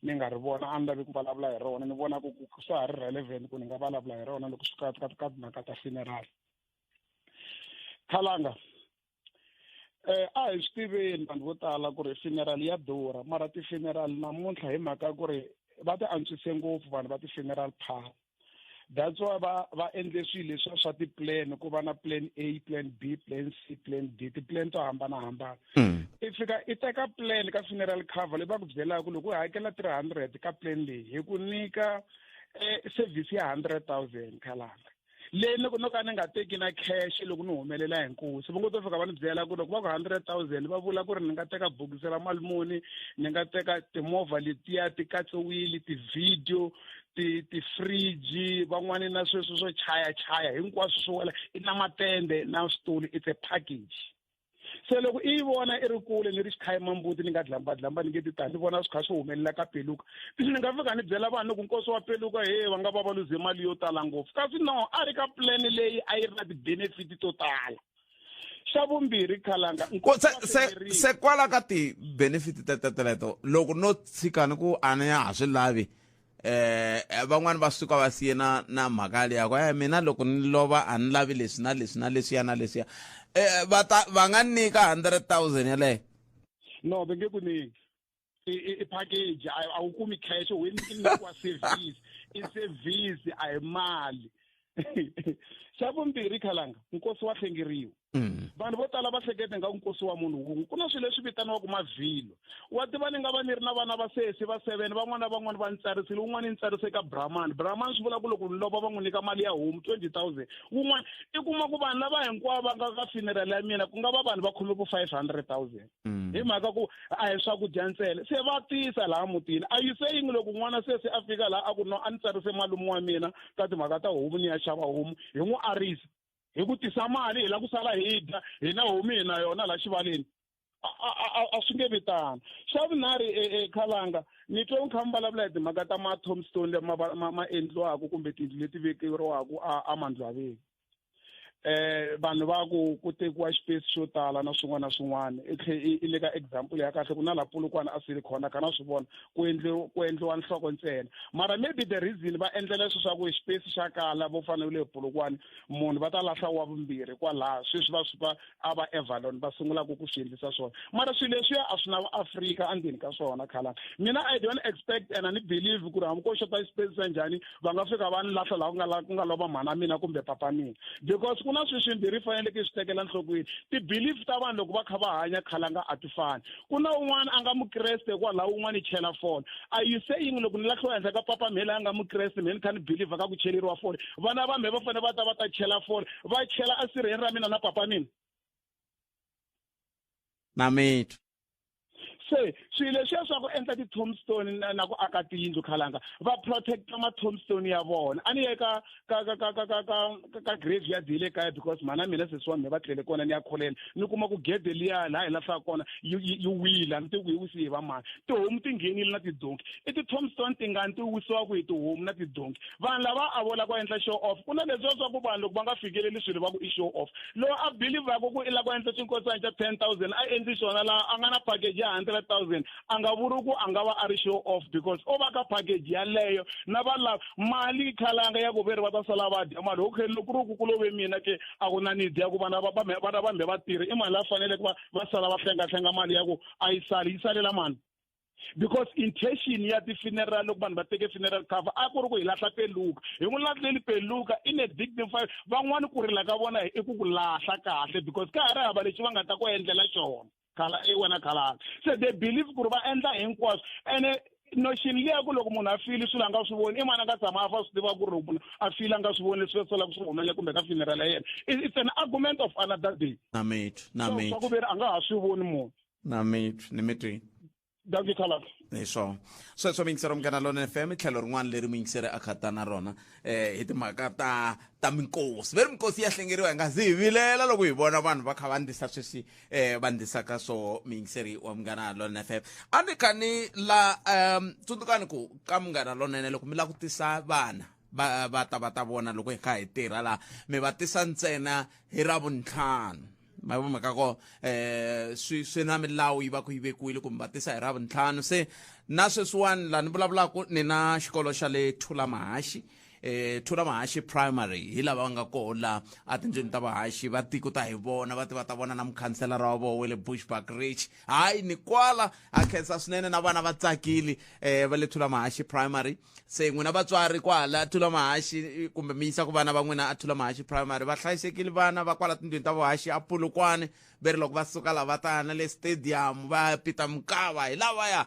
Ni nga ri vona, a ni lavi ku vulavula hi rona, ni vona ku swa ha ri relevant ku ni nga vulavula hi rona loko swi ka ka timhaka ta funeral. Khalanga, a hi swi tiveni vanhu vo tala ku ri funeral ya durha, mara ti-funeral namuntlha hi mhaka ku ri va ti antswise ngopfu vanhu va ti-funeral parlor. That's why va endle swilo leswiya swa ti-plan, ku va na plan A, plan B, plan C, plan D, ti-plan to hambanahambana. I fika i teka plan ka funeral cover leyi va ku byelaka loko u hakela 300 ka plan leyi hi ku nyika service ya 100,000. Khalanga, leyi loko no ka ni nga teki na cash loko ni humelela hi nkosi, va ngo to fika va ni byela ku loko va ku 100,000 va vula ku ri ni nga teka bokisi ra mali muni, ni nga teka timovha letiya ti katsiwile, ti-video, ti-fridge, van'wani na sweswo swo chaya chaya hinkwaswo swi wela, i na matende na switulu, it's a package. Se loko i yi vona i ri kule ni ri xikhayima mbuti, ni nga dlambadlamba, ni nge ti tani ni vona swi kha swi humelela ka peluka, ni nga fika ni byela vanhu ku nkosi wa peluka he va nga va va luze mali yo tala ngopfu, kasi no a ri ka plan leyi a yi ri na ti-benefit to tala. Xa vumbirhi, Khalanga, se kwala ka ti-benefit teteteleto, loko no tshika ni ku a ni ya ha swi lavi, van'wani va suka va siye na mhaka liya ku mina loko ni lova a ni lavi leswi na leswi na leswiya na leswiya, va ta va nga nyika 100,000 yeleyo? No, va nge ku nyiki. I package, a wu kumi cash, u i nyikiwa service, i service, a hi mali. Xa vumbirhi, Khalanga, nkosi wa hlengeriwa. Vanhu vo tala va hlekete nga nkosi wa munhu wun'we. Ku na swilo leswi vitaniwaka mavhilo. Wa tiva, ni nga va ni ri na vana va sesi va 7, van'wana na van'wana va ni tsarisile, wun'wana ni tsarise ka Brahman. Brahman swi vula ku loko ni lova va n'wi nyika mali ya homu 20,000. Wun'wana i kuma ku vanhu lava hinkwavo va nga ka funeral ya mina ku nga va vanhu va khome ku 500,000. Hi mhaka ku a hi swakudya ntsena, se va tisa laha mutini. Are you saying loko n'wana sesi a fika laha a ku no a ni tsarise malume wa mina ka timhaka ta homu, ni ya xava homu, hi n'wi arisa hi ku tisa mali, hi lava ku sala hi dya hina homu hi na yona laha xivaleni? A swi nge vi tano. Xa vunharhu, Khalanga, ni twe u kha mi vulavula hi timhaka ta ma-tombstone lama ma endliwaka kumbe tiyindlu leti vekeriwaka a mandlwaveni. Vanhu va ku ku tekiwa xipesi xo tala na swin'wana na swin'wana. I tlhe i nyika example ya kahle ku na la Polokwane a Silicon kha na swi vona ku endliwa ku endliwa nhloko ntsena, mara maybe the reason va endlela leswi swa ku xipesi xa kala vo fanele le Polokwane munhu va ta lahla wa vumbirhi kwalaha sweswi va swi va a va Avalon va sungulaka ku swi endlisa swona, mara swilo leswiya a swi na Afrika endzeni ka swona. Khalanga, mina I don't expect and ani believe ku ri hambi ko xota xipesi xa njhani va nga fika va ni lahla laha ku nga lova mhana mina kumbe papa mina, because ku na swilo swimbirhi faneleke swi tekela nhlokweni. Ti-belief ta vanhu loko va kha va hanya, Khalanga, a ti fani. Ku na un'wana a nga mukreste kwalaho, un'wana i chela fole. Are you saying loko ni lahliwa henhla ka papa mhe loyi a nga mukreste, mhe ni kha ni believer ka ku cheleriwa fole, vana va mhe va fanele va ta va ta chela fole, va chela esirheni ra mina na papa mina? Na mitwa. Se swilo leswiya swa ku endla ti-tombstone na ku aka tiyindlu, Khalanga, va protecta ma-tombstone ya vona. A ni ye ka graveyard yi le kaya because mhana mina, sesi wa mina va tlele kona, ni ya kholela, ni kuma ku gede liya laha hi lahlaka kona yi wile, a ni tivi ku yi wisi hi va mani, tihomu ti nghenile na tidonki. I ti-tombstone tingani ti wisiwaku hi tihomu na tidonki? Vanhu lava a vo lava ku endla show off. Ku na leswiya swa ku vanhu loko va nga fikeleli swilo va ku i show off. Loyi a believaka ku i lava ku endla xinkosana xa 10,000 a endli xona laha a nga na package ya 100,000, a nga vuri ku a nga va a ri show off because o va ka package yaleyo na va lava mali. Khalanga, ya ku veri va ta sala va dya mali, okay, loko ku ri ku ku love mina ke a ku na need ya ku vana va vana va mhe va tirhi, i mali la faneleke va sala va hlengahlenga mali ya ku a yi sali yi salela mani, because intention ya ti-funeral loko vanhu va teke funeral cover a ku ri ku hi lahla peluka, hi n'wi lahleli peluka in a dignified. Van'wani ku rila ka vona i ku ku lahla kahle because ka ha ri hava lexi va nga ta ku endlela xona khala i wena khalanga. Se they believe ku ri va endla hinkwaswo, ene notion liya ku loko munhu a file swilo a nga swi voni, i mani a nga tshama a fa swi tiva ku ri loko munhu a file a nga swi voni leswi solaka swi humelela kumbe ka funeral ya yena? It's an argument of another day. Na mitwa, na mitwa. Swa ku veri a nga ha swi voni munhu. Na mitwa, ni mitwini. Dankie, Khalanga. Hi swona sweswo, muyingiseri Munghana Lona FM, tlhelo rin'wana leri muyingiseri a khata na rona hi timhaka ta minkosi, veri minkosi ya hlengeriwa, hi nga zi hi vilela loko hi vona vanhu va kha va ndlisa sweswi va ndlisaka swo. Muyingiseri wa Munghana Lona FM, a ni kha ni la tsundzukani ku ka Munghana Lonene loko mi lava ku tisa vana va ta va ta vona loko hi kha hi tirha laha, mi va tisa ntsena hi Ravuntlhanu. Ma vo mhaka ko swi na milawu yi va ku yi vekiwile kumbe va tisa hi Ravuntlhanu. Se Na sweswiwani laha ni vulavulaka ni na xikolo xa le Thulamahaxi, Thulamahaxi Primary, hi lava va nga koho la etindlwini ta vahaxi va tiko ta hi vona, va ti va ta vona na mukhanselara wa vona wa le Bushbuckridge. Hayi, ni kwala ha khensa swinene na vana va tsakile va le Thulamahaxi Primary. Se n'wina vatswari kwala Thulamahaxi, kumbe mi yisa ku vana va n'wina a Thulamahaxi Primary, va hlayisekile vana va kwala tindlwini ta vuhaxi a Polokwane. Ve ri loko va suka la va ta na le stadium va pita mukava hi lavaya,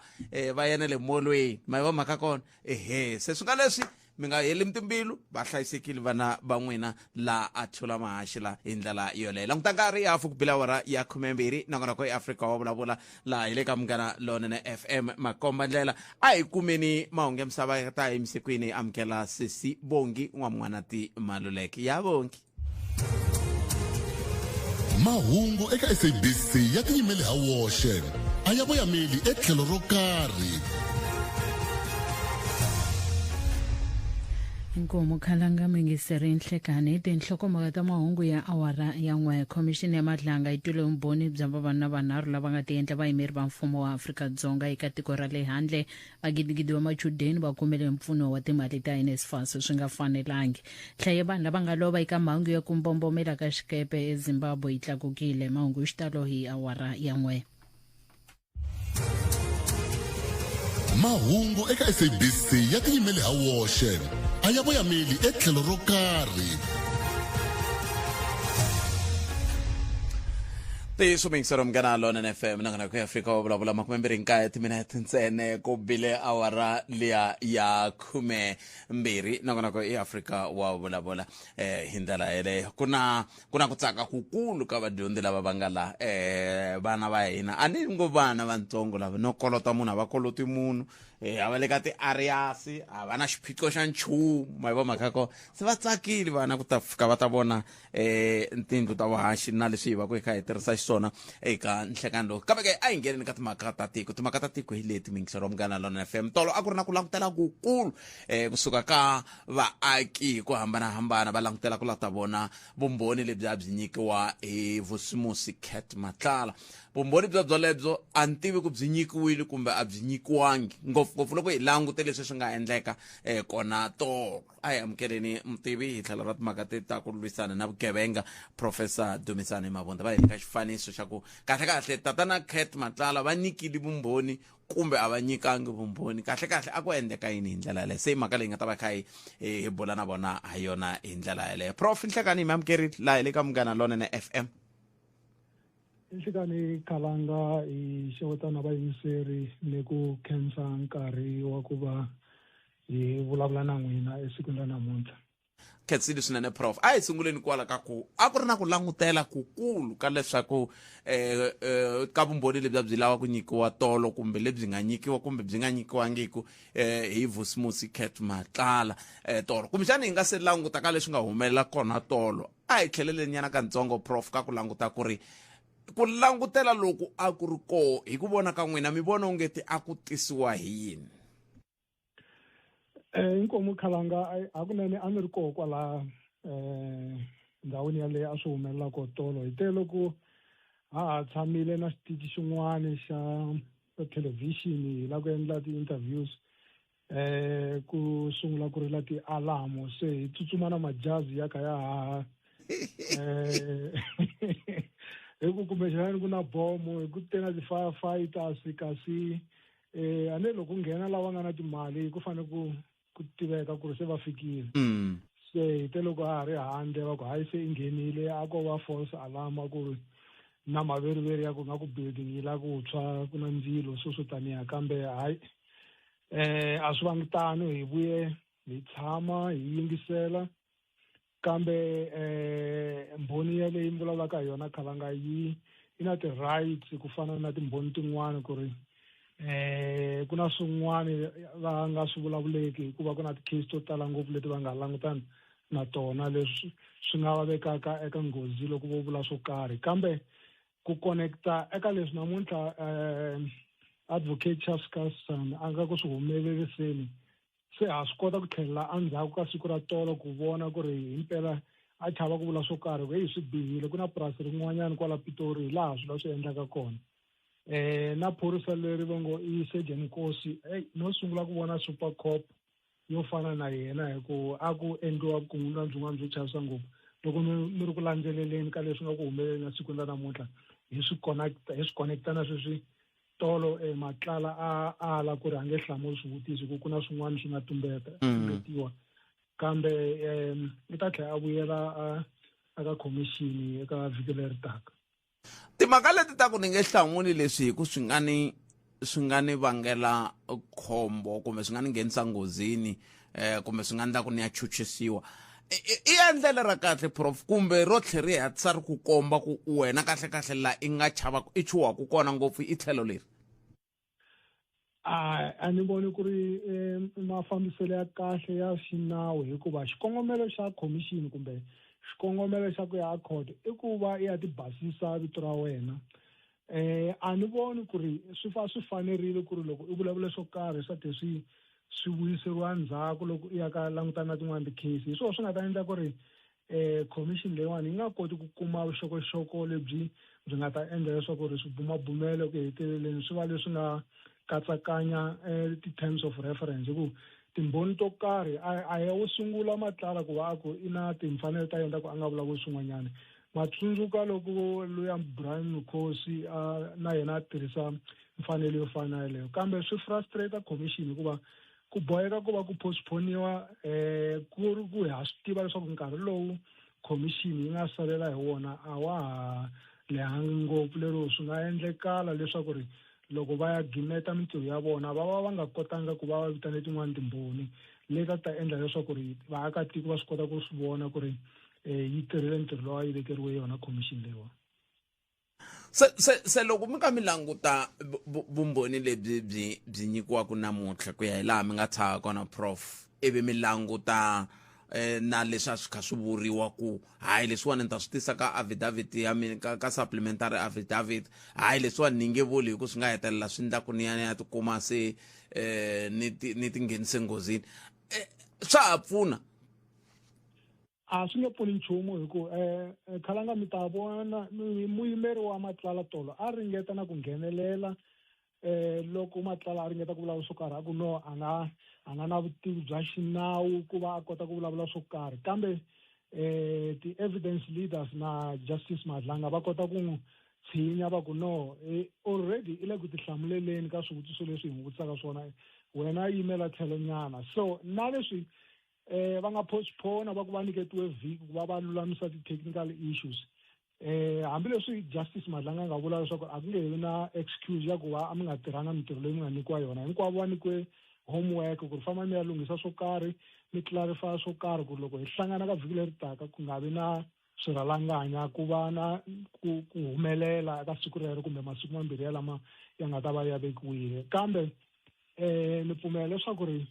va ya na le molweni, ma yi va mhaka kona. Ehe, se swi nga leswi mi nga heli timbilu, va hlayisekile vana va n'wina la a Thulamahaxi la hi ndlela yoleyo. Languta nkarhi, hafu ku bila awara ya 12. Nongonoko eAfrika wa Vulavula laha hi le ka Munghana Lonene FM, makomba ndlela. A hi kumeni mahungu ya misava ya ta yimise kwini. Amukela sesi Bongi N'wam'wanati Maluleke ya Bongi. Mahungu eka SABC ya tiyimele ha woxe, a ya voyameli etlhelo ro karhi. Inkomu khalanga mingiseri nhlekani tinhlokomhaka ta mahungu ya awara ya 1. Khomixini ya Madlanga yi twile vumbhoni bya vavanuna vanharhu lava nga tiendla vayimeri va mfumo wa Afrika-Dzonga eka tiko ra le handle. Magidigidi wa machudeni va kumile mpfuno wa timali ta NSFAS swi nga fanelangi. Nhlayo ya vanhu lava nga lova eka mhangu ya ku mbombomela ka xikepe eZimbabwe yi tlakukile. Mahungu hi xitalo hi awara ya 1. Mahungu eka SABC ya tiyimele ha woxe, a ya voyameli etlhelo ro karhi. Ntiyiso muyingiseri Munghana Lonene FM, nakona ku Afrika wa Vulavula, 29 timinete ntsene ku bile awara liya ya 12. Nakona ku i Afrika wa Vulavula. Hi ndlela yeleyo ku na ku tsaka kukulu ka vadyondzi lava va nga la, vana va hina. A ni ngo vana vantsongo lava no kolota munhu, a va koloti munhu, a va le ka ti-arrears, a va na xiphiqo xa nchumu, ma yi va mhaka ko. Se va tsakile vana ku ta fika va ta vona tindlu ta vuhaxi na leswi hi va ku hi kha hi tirhisa xiswona eka nhlekani lowu. Kambe ke a hi ngheneni ka timhaka ta tiko. Timhaka ta tiko hi leti, miyingiselo wa Munghana Lona FM. Tolo a ku ri na ku langutela kukulu kusuka ka vaaki hi ku hambanahambana, va langutela ku la ta vona vumbhoni lebyi a byi nyikiwa hi Vusimusi Cat Matlala. Vumbhoni bya byolebyo a ni tivi ku byi nyikiwile kumbe a byi nyikiwangi, ngopfungopfu loko hi langute leswi swi nga endleka kona tolo. A hi amukeleni mutivi hi tlhelo ra timhaka ti ta ku lwisana na vugevenga, Professor Dumisani Mabunda. Va hi nyika xifaniso xa ku kahle kahle tatana Cat Matlala va nyikile vumbhoni kumbe a va nyikangi vumbhoni, kahle kahle a ku endleka yini hi ndlela yaleyo. Se i mhaka leyi nga ta va kha hi bula na vona ha yona hi ndlela yaleyo. Prof, nhlekani, hi mi amukerile laha hi le ka Munghana Lonene FM. Nhlekani Khalanga, hi xewetana vayingiseri ni ku khensa nkarhi wa ku va hi vulavula na n'wina esikwini ra namuntlha. Khensile swinene, Prof. A hi sunguleni kwala ka ku a ku ri na ku langutela kukulu ka leswaku ka vumbhoni lebyi a byi lava ku nyikiwa tolo, kumbe lebyi nga nyikiwa kumbe byi nga nyikiwangiku hi Vusimusi Cat Matlala tolo. Kumbexani hi nga se languta ka leswi nga humelela kona tolo, a hi tlheleleni nyana kantsongo, Prof, ka ku languta ku ri ku langutela loku a ku ri koho, hi ku vona ka n'wina mi vona ongeti a ku tisiwa hi yini? Inkomu Khalanga, hakunene a ni ri koho kwala ndhawini yaleyo a swi humelela ko tolo. Hi te loko ha ha tshamile na xitichi xin'wana xa thelevhixini hi lava ku endla ti-interviews, ku sungula ku rila ti-alarm, se hi tsutsuma na majazi ya kha ya haha hi ku kumbexani ku na bomo, hi ku te na ti-firefighters. Kasi a ne loko nghena lava nga na timali, ku fanele ku tiveka ku ri se va fikile. Se hi te loko ha ha ri handle, va ku hayi, se i nghenile, a ko va false alarm, a ku ri na maveriveri ya ku nga ku building yi la ku tshwa, ku na ndzilo, swo swo taniya. Kambe hayi, a swi vangi tano. Hi vuye hi tshama hi yingisela, kambe mbhoni yaleyi mi vulavulaka hi yona, Khalanga, yi na ti-rights ku fana na timbhoni tin'wani, ku ri ku na swin'wani va nga swi vulavuleki, hikuva ku na ti-case to tala ngopfu leti va nga langutana na tona, leswi swi nga va vekaka eka nghozi loko vo vula swo karhi. Kambe ku connecta eka leswi namuntlha Advocate Chaskalson a nga ku swi humeleriseni, se ha swi kota ku tlhelela endzhaku ka siku ra tolo ku vona ku ri himpela a chava ku vula swo karhi, ku heyi, swi bihile, ku na purasi rin'wanyana kwala Pitori hi laha swilo swi endlaka kona. Na phorisa leri va ngo i Sergeant Nkosi, hey, no sungula ku vona super cop yo fana na yena, hi ku a ku endliwa vukungundzwana byin'wana byo chavisa ngopfu. Loko mi ri ku landzeleleni ka leswi nga ku humeleleni esikwini ra namuntlha, hi swi connect, hi swi connecta na sweswi tolo Matlala a ala ku ri a nge hlamuli swivutiso ku na swin'wana swi nga tumbeta tumbetiwa, kambe i ta tlhela a vuyela aka khomixini eka vhiki leri taka. Timhaka leti ta ku ni nge hlamuli leswi hi ku swi nga ni vangela khombo, kumbe swi nga ni nghenisa nghozini, kumbe swi nga endla ku ni ya chuchisiwa, i endlele ra kahle, prof, kumbe ro tlhe ri hatlisa ri ku komba ku wena kahle kahle la i nga chava i chuhaku kona ngopfu i tlhelo leri? A ni voni ku ri mafambiselo ya kahle ya xinawu, hikuva xikongomelo xa commission kumbe xikongomelo xa ku ya a court i ku va i ya ti basisa vito ra wena. A ni voni ku ri swi fa swi fanerile ku ri loko i vulavula swo karhi swa te swi vuyiseriwa ndzhaku loko i ya ka langutana na tin'wani ti-case. Hi swona swi nga ta endla ku ri commission leyiwani yi nga koti ku kuma vuxokoxoko lebyi byi nga ta endla leswaku ri swibumabumelo ku heteleleni swi va leswi nga katsakanya ti-terms of reference, hi ku timbhoni to karhi a ya wo sungula Matlala ku va a ku i na timfanelo ta yena ku a nga vulavuli swin'wanyana. Matsundzuka loko luya Brian Mukhosi na yena a tirhisa mfanelo yo fana na yeleyo, kambe swi frustrate commission hikuva ku boheka ku va ku postponiwa, ku ri ku ha swi tiva leswaku nkarhi lowu commission yi nga salela hi wona a wa ha lehangi ngopfu, lero swi nga endlekala leswaku ri loko va ya gimeta mintirho ya vona va va va nga kotanga ku va va vitane tin'wani timbhoni leti a ta endla leswaku ri vaakatiko va swi kota ku swi vona ku ri yi tirhile ntirho lowu a yi vekeriwe yona commission leyiwani. Se loko mi ka mi languta vumbhoni lebyi byi nyikiwaka namuntlha, ku ya hi laha mi nga tshaha kona, prof, ivi mi languta na leswi a swi kha swi vuriwa ku hayi, leswiwani ni ta swi tisa ka affidavit ya mina, ka supplementary affidavit, hayi, leswiwani ni nge vuli hi ku swi nga hetelela swi endla ku ni ya ni ya tikuma se ni ti nghenise nghozini, swa ha pfuna? A swi nge pfuni nchumu, hi ku khalanga mi ta vona muyimeri wa Matlala tolo a ringeta na ku nghenelela loko Matlala a ringeta ku vulavula swo karhi, a ku no, a nga na vutivi bya xinawu ku va a kota ku vulavula swo karhi, kambe ti-evidence leaders na Justice Madlanga va kota ku n'wi tshinya, va ku no, already i le ku tihlamuleleni ka swivutiso leswi hi n'wi vutisaka swona, wena yimela tlhelonyana. So na leswi va nga postpone, va ku va nyiketiwe vhiki ku va va lulamisa ti-technical issues, hambileswi Justice Madlanga nga vula leswaku a ku nge vi na excuse ya ku va a mi nga tirhanga mintirho leyi mi nga nyikiwa yona. Hinkwavo va nyikiwe homework ku ri famba mi ya lunghisa swo karhi, mi clarify swo karhi, ku ri loko hi hlangana ka vhiki leri taka ku nga vi na swirhalanganya, ku va na ku humelela eka siku rero kumbe masiku mambirhi ya lama ya nga ta va ya vekiwile. Kambe ni pfumela leswaku ri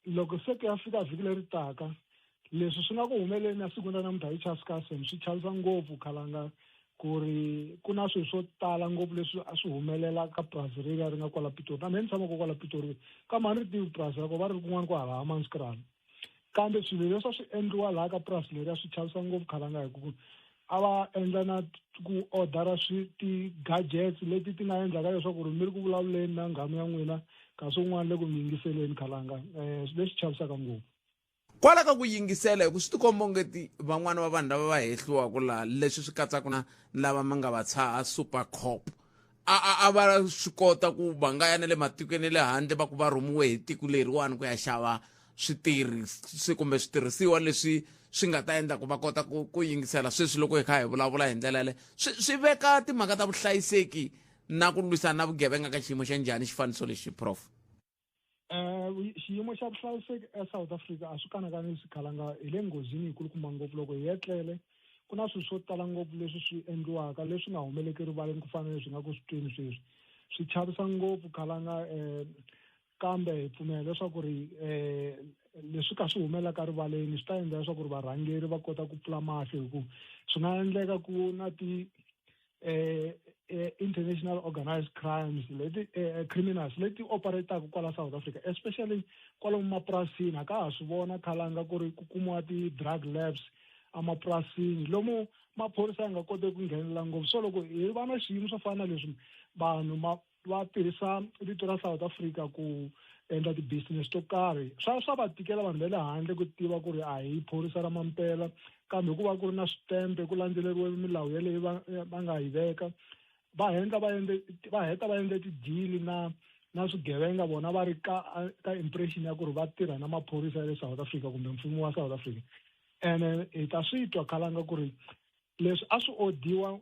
loko se ku ya fika vhiki leri taka, leswi swi nga ku humeleni na siku ra namuntlha hi chaskasen swi chavisa ngopfu, khalanga, ku ri ku na swilo swo tala ngopfu leswi a swi humelela ka purasi reriya ri nga kwala Pitori. Na mina ni tshamaka kwala Pitori, kambe a ni ri tivi purasi ra ko, va ri kun'wana ku hala Hammanskraal, kambe swilo leswi a swi endliwa laha ka purasi leriya swi chavisa ngopfu, khalanga, hi ku a va endla na ku odara swi ti-gadgets leti ti nga endlaka leswaku ri mi ri ku vulavuleni na nghamu ya n'wina kasi un'wana le ku mi yingiseleni, khalanga, leswi chavisaka ngopfu. Kwala ka ku yingisela, hi ku swi tikomba ongeti van'wana va vanhu lava va hehliwaka laha, leswi swi katsaka na lava ma nga va tshaha super cop, a va swi kota ku va nga ya na le matikweni ya le handle, va ku va rhumiwe hi tiko leriwani ku ya xava switirhisi kumbe switirhisiwa leswi swi nga ta endla ku va kota ku yingisela. Sweswi loko hi kha hi vulavula hi ndlela yaleyo, swi veka timhaka ta vuhlayiseki na ku lwisana na vugevenga ka xiyimo xa njhani xifaniso lexi, prof? Xiyimo xa vuhlayiseki eSouth Africa a swi kanakanisi, khalanga, hi le nghozini yi kulukumba ngopfu. Loko hi etlele, ku na swilo swo tala ngopfu leswi swi endliwaka leswi nga humeleki rivaleni ku fana na leswi nga ku swi tweni sweswi. Swi chavisa ngopfu, khalanga, kambe hi pfumela leswaku ri leswi ka swi humelaka rivaleni swi ta endla leswaku ri varhangeri va kota ku pfula mahlo, hi ku swi nga endleka ku na ti international organized crimes leti criminals leti operataka kwala South Africa, especially kwalomu mapurasini. A ka ha swi vona, khalanga, ku ri ku kumiwa ti-drug labs emapurasini lomu. Maphorisa ya nga koteki ku nghenelela ngopfu. So loko hi va na xiyimo swo fana na leswi, vanhu va tirhisa vito ra South Africa ku endla ti-business to karhi, swa va tikela vanhu va le handle ku tiva ku ri a hi phorisa ra mampela, kambe hikuva ku ri na switempe, ku landzeleriwe milawu yeleyo va nga yi veka, va endla va endle va heta va endle tidili na swigevenga, vona va ri ka impression ya ku ri va tirha na maphorisa ya le South Africa kumbe mfumo wa South Africa. Ene hi ta swi twa, Khalanga, ku ri leswi a swi odiwa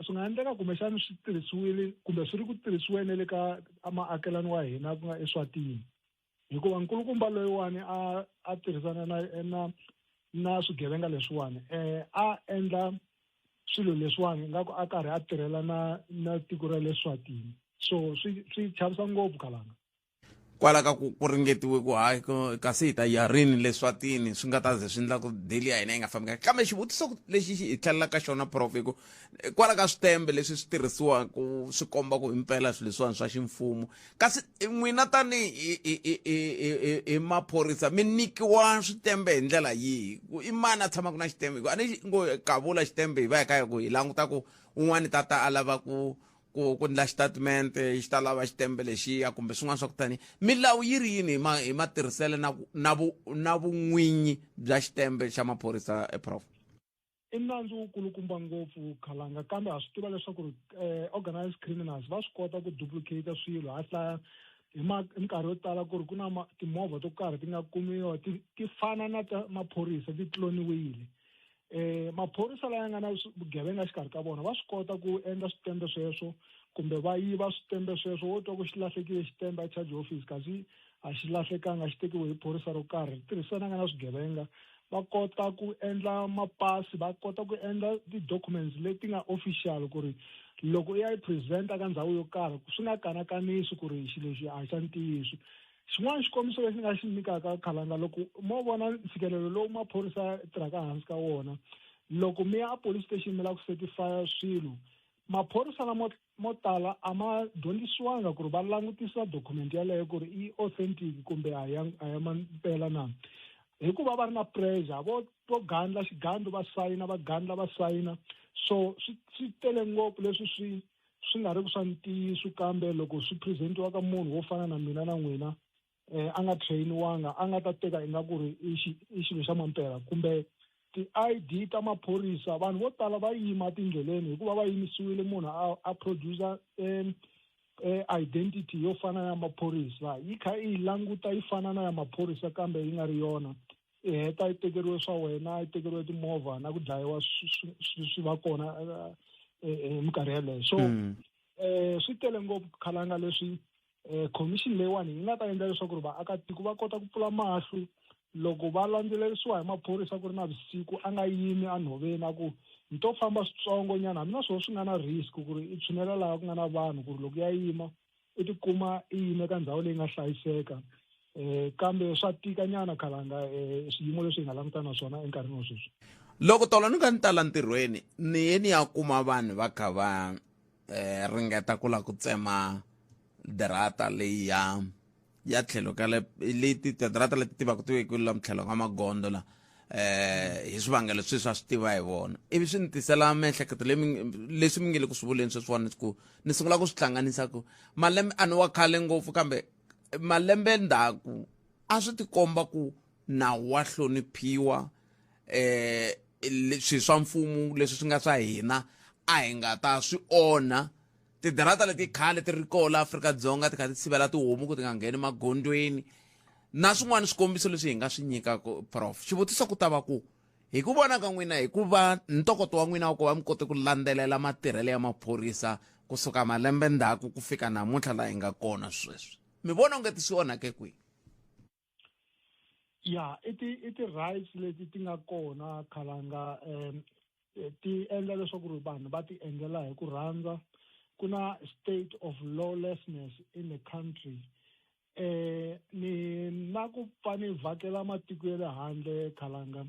swi nga endleka kumbexana swi tirhisiwile kumbe swi ri ku tirhisiweni le ka maakelani wa hina, ku nga eSwatini, hikuva nkulukumba loyiwani a tirhisana na swigevenga leswiwani, a endla swilo leswiwani ingaku a karhi a tirhela na tiko ra le Swatini. So swi chavisa ngopfu, Khalanga. Kwala ka ku ringetiwe ku hayi, kasi hi ta ya rini leswatini swi nga ta ze swi endla ku deal ya hina yi nga fambi kahle. Kambe xivutiso lexi xi hi tlhelela ka xona, prof, hi ku kwala ka switembe leswi swi tirhisiwaka swi komba ku himpela swilo leswiwani swa ximfumo, kasi n'wina tani hi maphorisa mi nyikiwa switembe hi ndlela yihi? Ku i mani a tshamaka na xitembe? Hi ku a ni ngo kavula xitembe hi va hi kha ku hi languta ku un'wani tata a lava ku endla xitatimende, xi ta lava xitembe lexiya kumbe swin'wana swa ku tani. Milawu yi ri yini hi matirhiselo na vun'winyi bya xitembe xa maphorisa, prof? I nandzu wukulukumba ngopfu, Khalanga, kambe ha swi tiva leswaku ri organized criminals va swi kota ku duplicate swilo. Ha hlaya hi minkarhi yo tala ku ri ku na timovha to karhi ti nga kumiwa ti fana na ta maphorisa, ti cloniwile. Maphorisa laya nga na vugevenga exikarhi ka vona va swi kota ku endla switembe sweswo kumbe va yiva switembe sweswo. Wo twa ku xi lahlekile xitembe a charge office, kasi a xi lahlekanga, xi tekiwe hi phorisa ro karhi tirhisananga na swigevenga. Va kota ku endla mapasi, va kota ku endla ti-documents leti nga official, ku ri loko u ya yi presenta ka ndhawu yo karhi swi nga kanakanisi ku ri xilo lexi a xa ntiyiso. Xin'wana xikombiso lexi ni nga xi nyikaka, Khalanga, loko mo vona ntshikelelo lowu maphorisa ya tirhaka hansi ka wona, loko mi ya a police station mi lava ku certifya swilo, maphorisa lamo mo tala a ma dyondzisiwanga ku ri va langutisa document yaleyo ku ri i authentic kumbe a ya mampela na, hikuva va ri na pressure, vo gandla xigandlo va sayina, va gandla va sayina. So swi tele ngopfu leswi swi nga ri ku swa ntiyiso, kambe loko swi presentiwa ka munhu wo fana na mina na n'wina, a nga trainiwanga, a nga ta teka ingaku ri i xilo xa mampela. Kumbe ti-ID ta maphorisa, vanhu vo tala va yima tindleleni hikuva va yimisiwile, munhu a producer identity yo fana na ya maphorisa, yi kha yi languta yi fana na ya maphorisa kambe yi nga ri yona, i heta yi tekeriwe swa wena, yi tekeriwe timovha na ku dlayiwa, swi va kona hi minkarhi yeleyo. So swi tele ngopfu, Khalanga, leswi commission leyiwani yi nga ta endla leswaku ri vaakatiko va kota ku pfula mahlo loko va landzelerisiwa hi maphorisa ku ri na vusiku. A nga yimi enhoveni, a ku ni to famba switsongo nyana, hambi na swona swi nga na risk ku ri i tshunela laha ku nga na vanhu, ku ri loko ya yima i tikuma i yime ka ndhawu leyi nga hlayiseka. Kambe swa tika nyana, Khalanga, swiyimo leswi hi nga langutana na swona enkarhini wa sweswi. Loko tolo ni nga ni tala ntirhweni, ni ye ni ya kuma vanhu va kha va ringeta ku lava ku tsema dirata leyi ya tlhelo ka le leti tidirata leti tivaka ti vekiwile la tlhelo ka magondzo la, hi swivangelo sweswi a swi tiva hi vona. Ivi swi ni tisela miehleketo leyi leswi mi nge le ku swi vuleni sweswiwani, ku ni sungula ku swi hlanganisa ku malembe a ni wa khale ngopfu, kambe malembe ndzhaku a swi tikomba ku nawu wa hloniphiwa, swilo swa mfumo leswi swi nga swa hina a hi nga ta swi onha. Tidarata leti khale ti ri kona la Afrika-Dzonga ti kha ti sivela tihomu ku ti nga ngheni magondweni na swin'wana swikombiso leswi hi nga swi nyikaka, prof. Xivutiso ku ta va ku, hi ku vona ka n'wina, hikuva ntokoto wa n'wina wa ku va mi kote ku landzelela matirhelo ya maphorisa kusuka malembe ndzhaku ku fika namuntlha laha hi nga kona sweswi, mi vona onge ti swi onhake kwihi? Ya, i ti rights leti ti nga kona, Khalanga, ti endla leswaku ri vanhu va ti endlela hi ku rhandza. Ku na state of lawlessness in the country. Ni na ku pfa ni vhakela matiko ya le handle, Khalanga.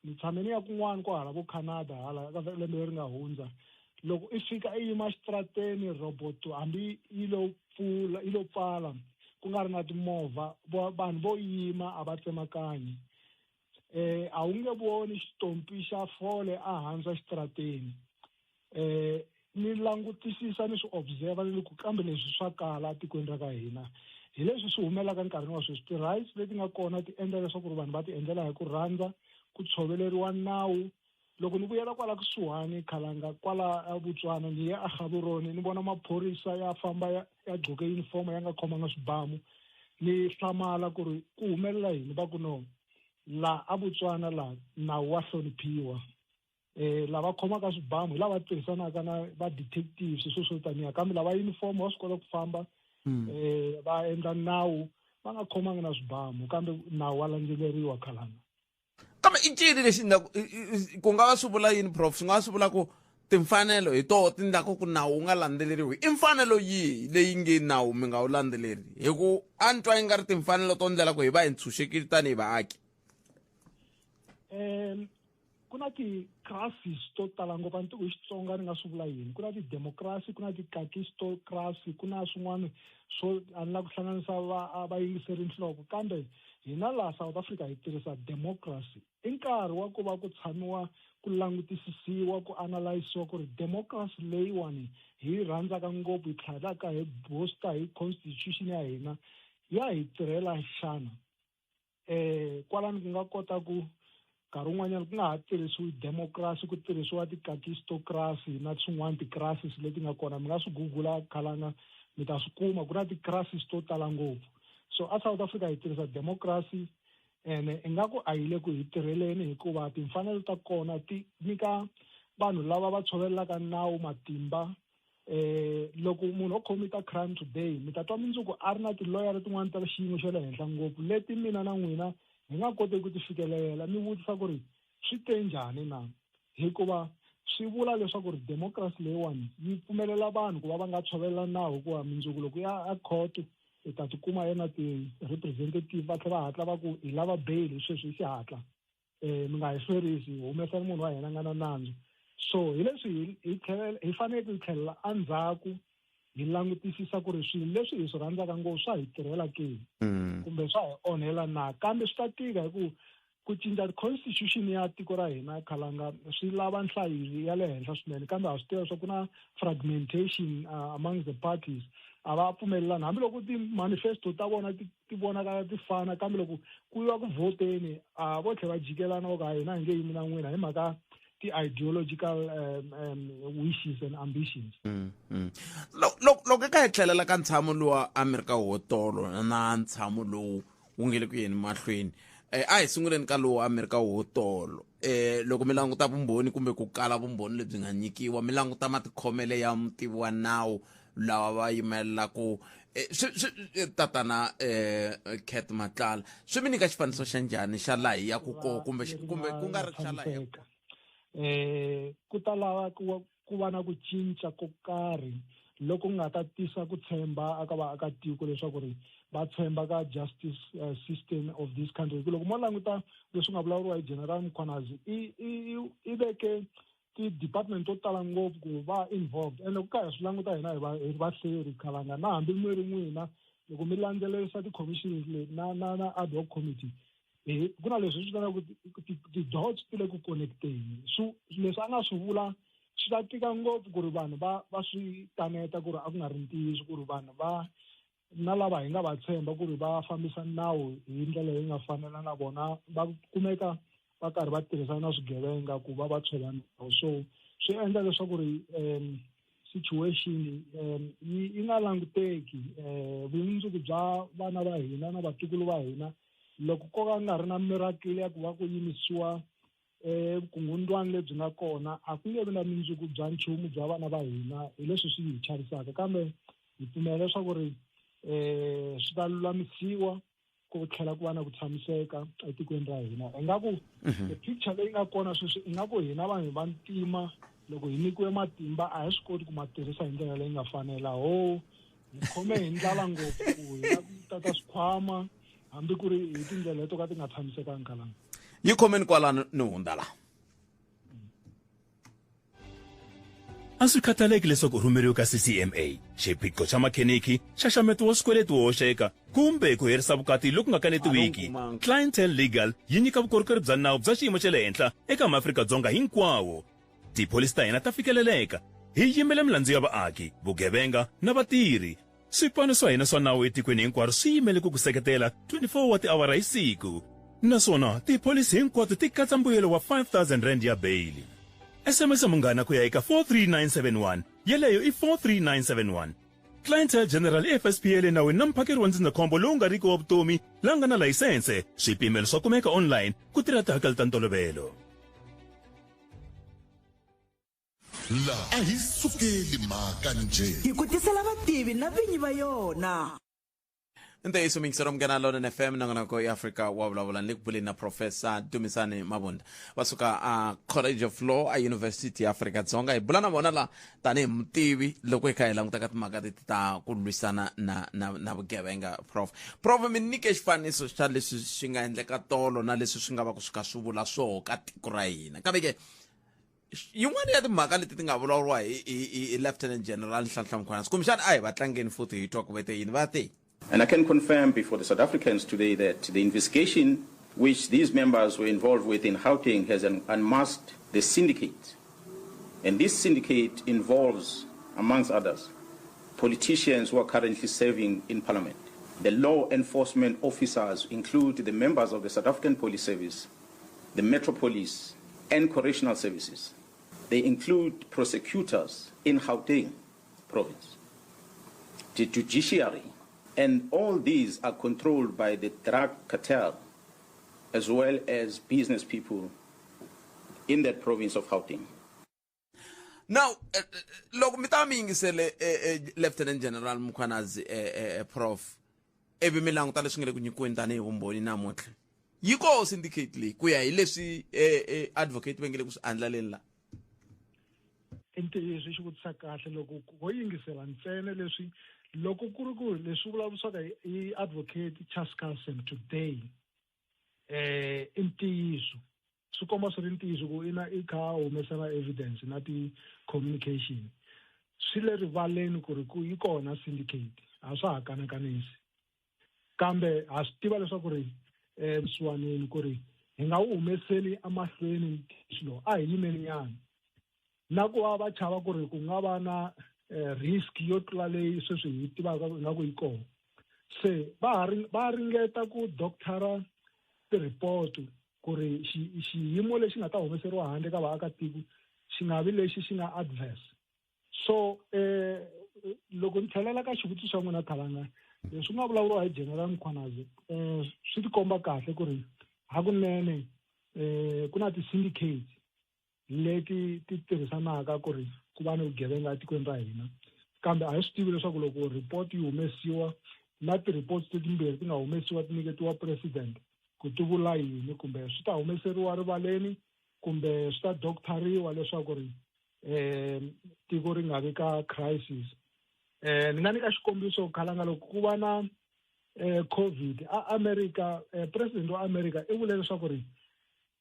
Ni tshame ni ya kun'wana ko hala vo Canada hala ka lembe leri nga hundza. Loko i fika i yima xitarateni, robot hambi yi lo pfula, yi lo pfala, ku nga ri na timovha, vanhu vo yima a va tsemakanyi. A wu nge voni xitompi xa fole ehansi exitarateni. Ni langutisisa ni swi observe ni ku kambe leswi swa kala etikweni ra ka hina. Hi leswi swi humelelaka nkarhini wa sweswi, ti-rights leti nga kona ti endla leswaku ri vanhu va ti endlela hi ku rhandza, ku tshoveleriwa nawu. Loko ni vuyela kwala kusuhani Khalanga, kwala Botswana, ni ye a Gaborone, ni vona maphorisa ya famba ya gqoke uniform ya nga khomanga swibamu. Ni hlamala ku ri ku humelela yini, va ku no la a Botswana la nawu wa hloniphiwa. Lava khomaka swibamu hi lava tirhisanaka na va detectives sweswo swo taniya, kambe lava uniform va swi kota ku famba va endla nawu va nga khomangi na swibamu, kambe nawu wa landzeleriwa Khalanga. Kambe i ncini lexi endlaku ku nga va swi vula yini, prof? Swi nga va swi vula ku timfanelo hi toho ti endlaku ku nawu wu nga landzeleriwi. I mfanelo yihi leyi nge nawu mi nga wu landzeleri? Hi ku a ni twa yi nga ri timfanelo to ndlela ku hi va hi ntshunxekile tanihi vaaki. Ku na ti-crisis to tala ngopfu, a ni tivi hi Xitsonga ni nga swi vula yini. Ku na ti-democracy, ku na ti-kakistocracy, ku na swin'wana swo a ni lava ku hlanganisa vayingiseri nhloko, kambe hina laha South Africa hi tirhisa democracy. I nkarhi wa ku va ku tshamiwa ku langutisisiwa, ku analysiwa ku ri democracy leyiwani hi yi rhandzaka ngopfu, hi tlhelaka hi booster hi constitution ya hina, ya hi tirhela xana? Kwalano ku nga kota ku nkarhi wun'wanyana ku nga ha tirhisiwi democracy, ku tirhisiwa ti-kakistocracy na swin'wana ti-crisis leti nga kona. Mi nga swi gugula Khalanga, mi ta swi kuma, ku na ti-crisis to tala ngopfu. So a South Africa hi tirhisa democracy, ene ingaku a yi le ku hi tirheleni, hikuva timfanelo ta kona ti nyika vanhu lava va tshovelelaka nawu matimba. Loko munhu o commit-a crime today, mi ta twa mundzuku a ri na tiloyara tin'wani ta xiyimo xa le henhla ngopfu leti mina na n'wina hi nga koteki ku ti fikelela. Mi vutisa ku ri swi te njhani na? Hikuva swi vula leswaku ri democracy leyiwani yi pfumelela vanhu ku va va nga tshovelela nawu, hikuva mundzuku loko ya a court i ta tikuma yena ti-representative va tlhela va hatla va ku hi lava bail sweswi hi xihatla, mi nga hi hlwerisi, humesani munhu wa hina nga na nandzu. So hi leswi hi fanele ku tlhelela endzhaku hi langutisisa ku ri swilo leswi hi swi rhandzaka ngopfu swa hi tirhela ke kumbe swa hi onhela na. Kambe swi ta tika hi ku cinca constitution ya tiko ra hina Khalanga, swi lava nhlayo ya le henhla swinene, kambe ha swi tiva leswaku ku na fragmentation among the parties, a va pfumelelani hambiloko ti-manifesto ta vona ti vonakala ti fana, kambe loko ku yiwa ku vhoteni a vo tlhela va jikelana va ku hina hi nge yimi na n'wina hi mhaka ti-ideological wishes and ambitions. Loko eka hi tlhelela ka ntshamo lowa Amerika wo tolo na ntshamo lowu wu nge le ku yeni mahlweni, a hi sunguleni ka lowu Amerika wo tolo. Loko mi languta vumbhoni kumbe ku kala vumbhoni lebyi nga nyikiwa, mi languta matikhomele ya mutivi wa nawu lava va yimelelaku tatana Cat Matlala, swi mi nyika xifaniso xa njhani xa laha hi yaku koho kumbe ku nga ri xa laha hi yaku? Ku ta lava ku va na ku cinca ko karhi loko nga ta tisa ku tshemba aka vaakatiko leswaku ri va tshemba ka justice system of this country. Loko mo languta leswi nga vulavuriwa hi General Mkhwanazi, i veke ti-department to tala ngopfu ku va involved, ene ku ka hi swi languta hina hi va hi ri vahleri Khalanga, na hambi mi ri n'wina loko mi landzelerisa ti-commissions leti na ad hoc committee, ku na leswi swi vitanaka ti-dots ti le ku connecteni. So leswi a nga swi vula swi ta tika ngopfu ku ri vanhu va swi kaneta ku ri a ku nga ri ntiyiso, ku ri vanhu va na lava hi nga va tshemba ku ri va fambisa nawu hi ndlela leyi nga fanela na vona va kumeka va karhi va tirhisana na swigevenga ku va va tshova nawu. So swi endla leswaku ri situation yi nga languteki vumundzuku bya vana va hina na vatukulu va hina loko ko va nga ri na miracle ya ku va ku yimisiwa vukungundwani lebyi nga kona, a ku nge vi na mundzuku bya nchumu bya vana va hina. Hi leswi swi hi chavisaka, kambe hi pfumela leswaku ri swi ta lulamisiwa ku tlhela ku va na ku tshamiseka etikweni ra hina. Ingaku the picture leyi nga kona sweswi, ingaku hina vanhu va ntima loko hi nyikiwe matimba a hi swi koti ku ma tirhisa hi ndlela leyi nga fanela. Ho hi khome hi ndlala ngopfu ku hi lava ku tata swikhwama hambi ku ri hi tindlela leto ka ti nga tshamisekanga Khalanga. Yi khomeni kwalano ni hundza la. A swi khathaleki leswaku u rhumeriwe ka CCMA, xiphiqo xa makheniki, nxaxameto wa swikweleti wo hoxeka, kumbe ku herisa vukati loku nga kanetiwiki, Clientele Legal yi nyika vukorhokeri bya nawu bya xiyimo xa le henhla eka maAfrika-Dzonga hinkwawo. Tipholisi ta hina ta fikeleleka. Hi yimela milandzu ya vaaki, vugevenga na vatirhi. Swipano swa hina swa nawu etikweni hinkwaro swi yimele ku ku seketela 24 wa tiawara hi siku. Naswona tipholisi hinkwato ti katsa mbuyelo wa R5000 ya beyili. SMS Munghana ku ya eka 43971, yeleyo i 43971. Clientele General i FSP ya le nawini na muphakeri wa ndzindzakhombo lowu nga riki wa vutomi la nga na layisense. Swipimelo swa kumeka online ku tirha tihakelo ta ntolovelo. La a hi sukeli mhaka njhe. Hi ku tisela vativi na vinyi va yona. Ntiyiso miyingisero Munghana Lonene FM, nongonoko ya Afrika wa vulavula. Ni le ku buleni na Professor Dumisani Mabunda, va suka a College of Law a University ya Afrika Dzonga. Hi bula na vona la tanihi mutivi loko hi kha hi languta ka timhaka leti ta ku lwisana na vugevenga. Prof, mi nyike xifaniso xa leswi swi nga endleka tolo na leswi swi nga va ku swi kha swi vula swoho ka tiko ra hina, kambe ke yin'wana ya timhaka leti ti nga vulavuriwa hi Lieutenant General Nhlanhla Mkhwanazi, kumbexana a hi va tlangeni futhi hi twa ku vete yini va te. And I can confirm before the South Africans today that the investigation which these members were involved with in Gauteng has unmasked the syndicate. And this syndicate involves, amongst others, politicians who are currently serving in parliament. The law enforcement officers include the members of the South African Police Service, the Metro Police, and Correctional Services. They include prosecutors in Gauteng province, the judiciary, and all these are controlled by the drug cartel as well as business people in that province of Gauteng. Now, loko mi ta mi yingisele Lieutenant General Mkhwanazi, Prof, ivi mi languta leswi nga le ku nyikiweni tanihi vumbhoni namuntlha, yi koho syndicate leyi ku ya hi leswi advocate va nge le ku swi andlaleni la? I ntiyiso, xi vutisa kahle. Loko ho yingisela ntsena leswi, loko ku ri ku leswi vulavuriwaka hi advocate Chaskalson today, i ntiyiso, swi komba swi ri ntiyiso ku ina i kha humesa na evidence na ti-communication, swi le rivaleni ku ri ku yi kona syndicate, a swa ha kanakanisi. Kambe ha swi tiva leswaku ri siwanini ku ri hi nga wu humeseli emahlweni ntiyiso lowu, a hi yimeli nyana na ku va va chava ku ri ku nga va na risk yo tlula leyi sweswi hi tivaka ingaku yi kona. Se va ringeta ku doctora ti-report ku ri xiyimo lexi nga ta humeseriwa handle ka vaakatiko xi nga vi lexi xi nga adverse. So loko ni tlhelela ka xivutiso xa n'wina, Khalanga, leswi nga vulavuriwa hi General Mkhwanazi, swi tikomba kahle ku ri hakunene ku na ti-syndicate leti ti tirhisanaka ku ri ku va ni vugevenga etikweni ra hina. Kambe a hi swi tivi leswaku loko report yi humesiwa na ti-reports letimbirhi ti nga humesiwa ti nyiketiwa president ku ti vula yini, kumbe swi ta humeseriwa rivaleni, kumbe swi ta doctoriwa leswaku ri tiko ri nga vi ka crisis. Ni nga nyika xikombiso, Khalanga. Loko ku va na COVID a America, president wa America i vule leswaku ri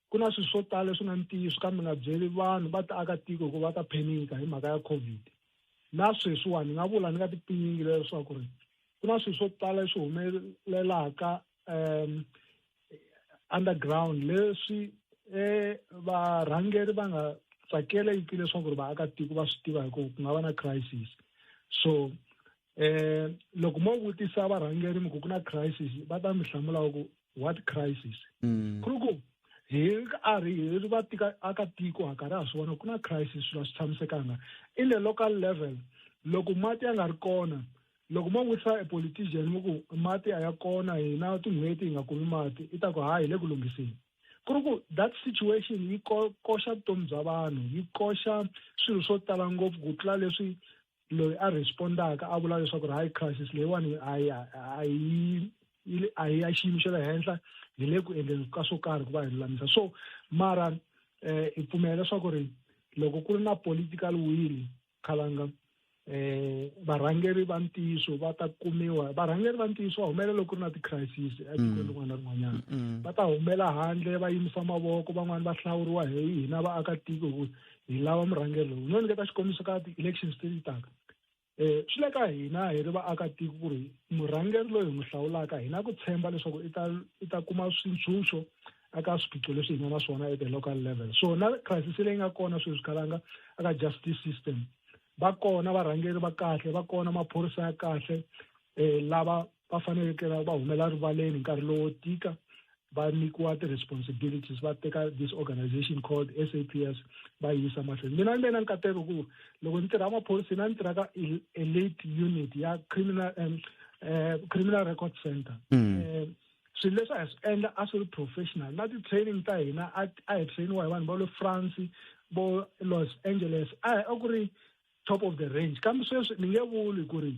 ku na swilo swo tala leswi nga ntiyiso, kambe nga byeli vanhu va ta aka tiko hikuva va ta phenika hi mhaka ya COVID. Na sweswiwani ni nga vula ni nga ti pinyingi leswaku ri ku na swilo swo tala leswi humelelaka underground leswi varhangeri va nga tsakeleki leswaku ri vaakatiko va swi tiva, hikuva ku nga va na crisis. So loko mo vutisa varhangeri mi ku ku na crisis, va ta mi hlamula ku what crisis? Ku ri ku hi karhi hi ri va tika akatiko ha karhi ha swi vona ku na crisis, swilo a swi tshamisekanga in the local level. Loko mati ya nga ri kona, loko mo vutisa e politician mi ku mati a ya kona, hina tin'hweti hi nga kumi mati, i ta ku hayi, hi le ku lunghiseni. Ku ri ku that situation yi koxa vutomi bya vanhu, yi koxa swilo swo tala ngopfu ku tlula leswi loyi a respondaka a vula leswaku ri hayi, crisis leyiwani a hi ya xiyimo xa le henhla, hi le ku endleni ka swo karhi ku va hi lulamisa. So mara hi pfumela leswaku ri loko ku ri na political will, Khalanga, eh varhangeri va ntiyiso va ta kumiwa varhangeri va ntiyiso va humela loko ku ri na ti-crisis etikweni rin'wana na rin'wanyana va ta humela handle va yimisa mavoko van'wani va hlawuriwa hi hina vaakatiko ku hi lava murhangeri lowu no nyiketa xikombiso ka ti-elections leti taka um swi le ka hina hi ri vaakatiko ku ri murhangeri loyi hi n'wi hlawulaka hi na ku tshemba leswaku i ta i ta kuma swintshunxo eka swiphiqo leswi hi nga na swona at the local level so na crisis leyi nga kona sweswi khalanga eka justice system va kona varhangeri va kahle va kona maphorisa ya kahle um lava va faneleke va humela rivaleni nkarhi lowo tika va nyikiwa ti-responsibilities va teka this organization called SAPS va yisa mahlweni mina ni ve na nkateko ku loko ni tirha maphoriseni a ni tirha ka elite unit ya criminal um, criminal record center mm. Swilo leswi a hi swi endla a swi ri professional na ti-training ta hina a a hi trainiwa hi vanhu va le France vo Los Angeles a a ku ri top of the range kambe sweswi ni nge vuli ku ri